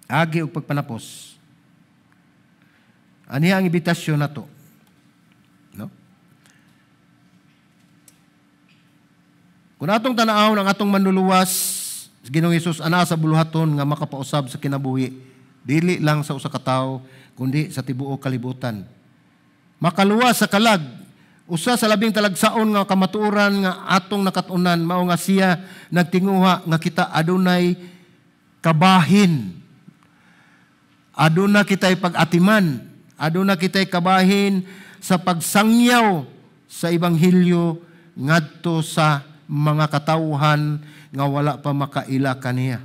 Agi og pagpanapos. Aniya ang imbitasyon nato. No? Kung atong tan-awon ang atong manluluwas, Ginoong Hesus ana sa buluhaton nga makapausab sa kinabuhi, dili lang sa usa ka tawo kundi sa tibuok kalibutan. Makaluwas sa kalag, usa sa labing talagsaon nga kamatuoran nga atong nakat-unan mao nga siya nagtinguha nga kita adunay kabahin. Aduna kita'y pag-atiman, aduna kita'y kabahin sa pagsangyaw sa ebanghelyo ngadto sa mga katawhan nga wala pa makaila kaniya.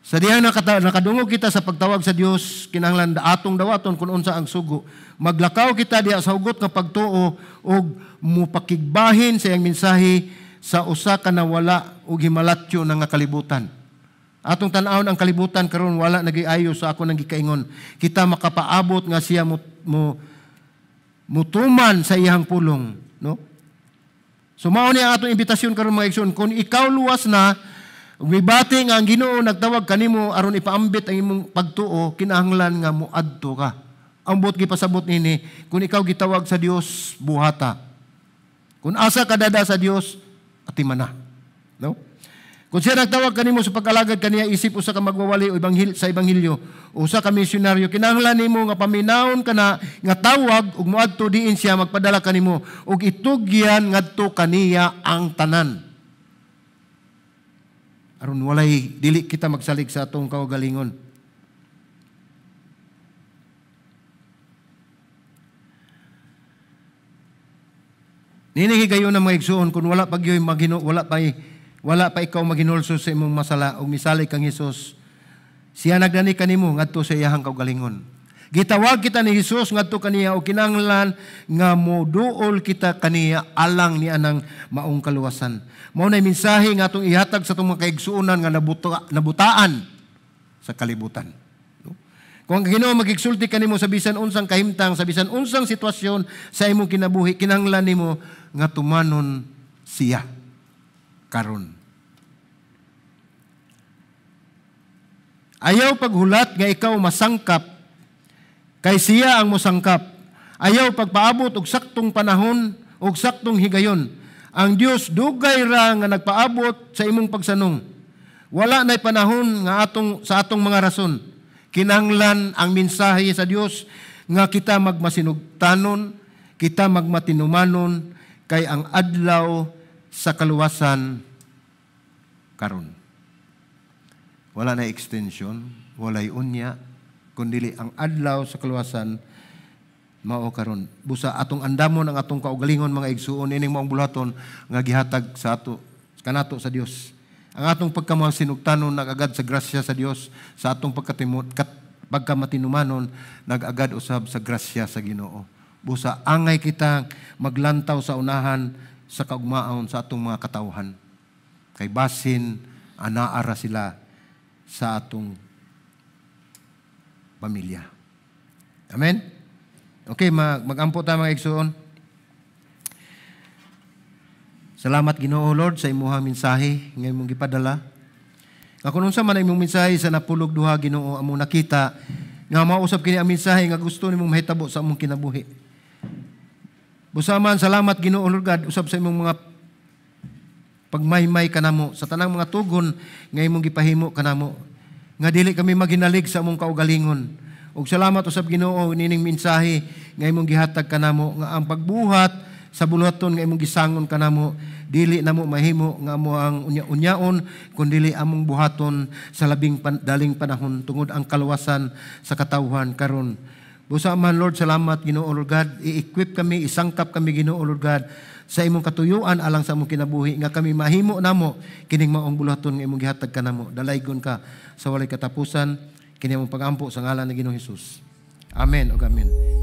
Sa diyang nakadungog kita sa pagtawag sa Dios, kinahanglan atong dawaton kung unsa ang sugo. Maglakaw kita diha sa hugot nga pagtuo ug mupakigbahin sa iyang mensahe sa usa ka nawala ug himalatyo na nga kalibutan. Atong tan-awon ang kalibutan karon wala nagiayo sa ako nang gikaingon. Kita makapaabot nga siya mutuman sa iyang pulong, no? So mao ni ang atong imbitasyon karon, mga igsoon, kung ikaw luwas na, mibati nga ang Ginoo nagtawag kanimo aron ipaambit ang imong pagtuo, kinahanglan nga moadto ka. Ang buot gipasabot nini, kung ikaw gitawag sa Dios, buhata. Kung asa ka dada sa Dios, atiman na. No? Kung siya nagtawag kanimo sa pag-alagad kaniya isip usa ka magwawali o sa ebanghelyo, usa ka misyonaryo, kinahanglan nimo nga paminawon kana nga tawag ug moadto diin siya magpadala kanimo ug itugyan ngadto kaniya ang tanan. Aron walay dili kita magsalig sa atong kaugalingon. Nini higayon na mga igsuon, kung wala pa gyoy wala pa ikaw maghinulsol sa imong masala ug misalig kang Hesus, Siya nagdani kanimo ngadto sa iyahang kaugalingon. Gitawag kita ni Hesus ngadto kaniya o kinahanglan nga moduol kita kaniya alang ni anang maong kaluwasan. Mao na mensahe nga atong ihatag sa atong mga kaigsuonan nga nabutaan sa kalibutan. No? Kung ang Ginoo magigsulti kanimo sa bisan unsang kahimtang, sa bisan unsang sitwasyon sa imong kinabuhi, kinahanglan nimo nga tumanon siya karon. Ayaw paghulat nga ikaw masangkap, kay siya ang mosangkap. Ayaw pagpaabot og saktong panahon og saktong higayon. Ang Dios dugay ra nga nagpaabot sa imong pagsanong. Wala na'y panahon nga atong sa atong mga rason. Kinahanglan ang mensahe sa Dios nga kita magmasinugtanon, kita magmatinumanon, kay ang adlaw sa kaluwasan karon. Wala na extension, walay unya, kundili ang adlaw sa kaluwasan mao karon. Busa atong andamon ang atong kaugalingon, mga igsuon, ining maong buluhaton nga gihatag sa ato kanato sa Dios. Ang atong pagkamasinugtanon nag-agad sa grasya sa Dios, sa atong pagkamatinumanon nag-agad usab sa grasya sa Ginoo. Busa angay kita maglantaw sa unahan sa kaugmaon sa atong mga katawhan. Kay basin anaara sila sa atong pamilya. Amen? Okay, magampo ta, mga igsuon. Salamat, Ginoo Lord, sa imuhang mensahe nga imong gipadala. Nga kung unsa man ang imong mensahe sa napulog duha, Ginoo, among nakita nga mausab kini ang mensahe nga gusto nimong mahitabo sa among kinabuhi. Busa man, salamat, Ginoo Lord God, usab sa imong mga pagmaymay kanamo sa tanang mga tugon nga imong gipahimo kanamo nga dili kami maghinalig sa among kaugalingon. Ug salamat usab, Ginoo, nining mensahe nga imong gihatag kanamo nga ang pagbuhat sa buluhaton nga imong gisangon kanamo dili namo mahimo nga amo ang unya-unyaon, kundili among buhaton sa labing daling panahon tungod ang kaluwasan sa katawhan karon. Busa man, Lord, salamat, Ginoo Lord God, i-equip kami, isangkap kami, Ginoo Lord God, sa imong katuyuan alang sa among kinabuhi nga kami mahimo namo kining maong buluhaton nga imong gihatag kanamo. Dalaygon ka sa walay katapusan. Kini among pagampo sa ngalan ni Ginoong Hesus. Amen ug amen.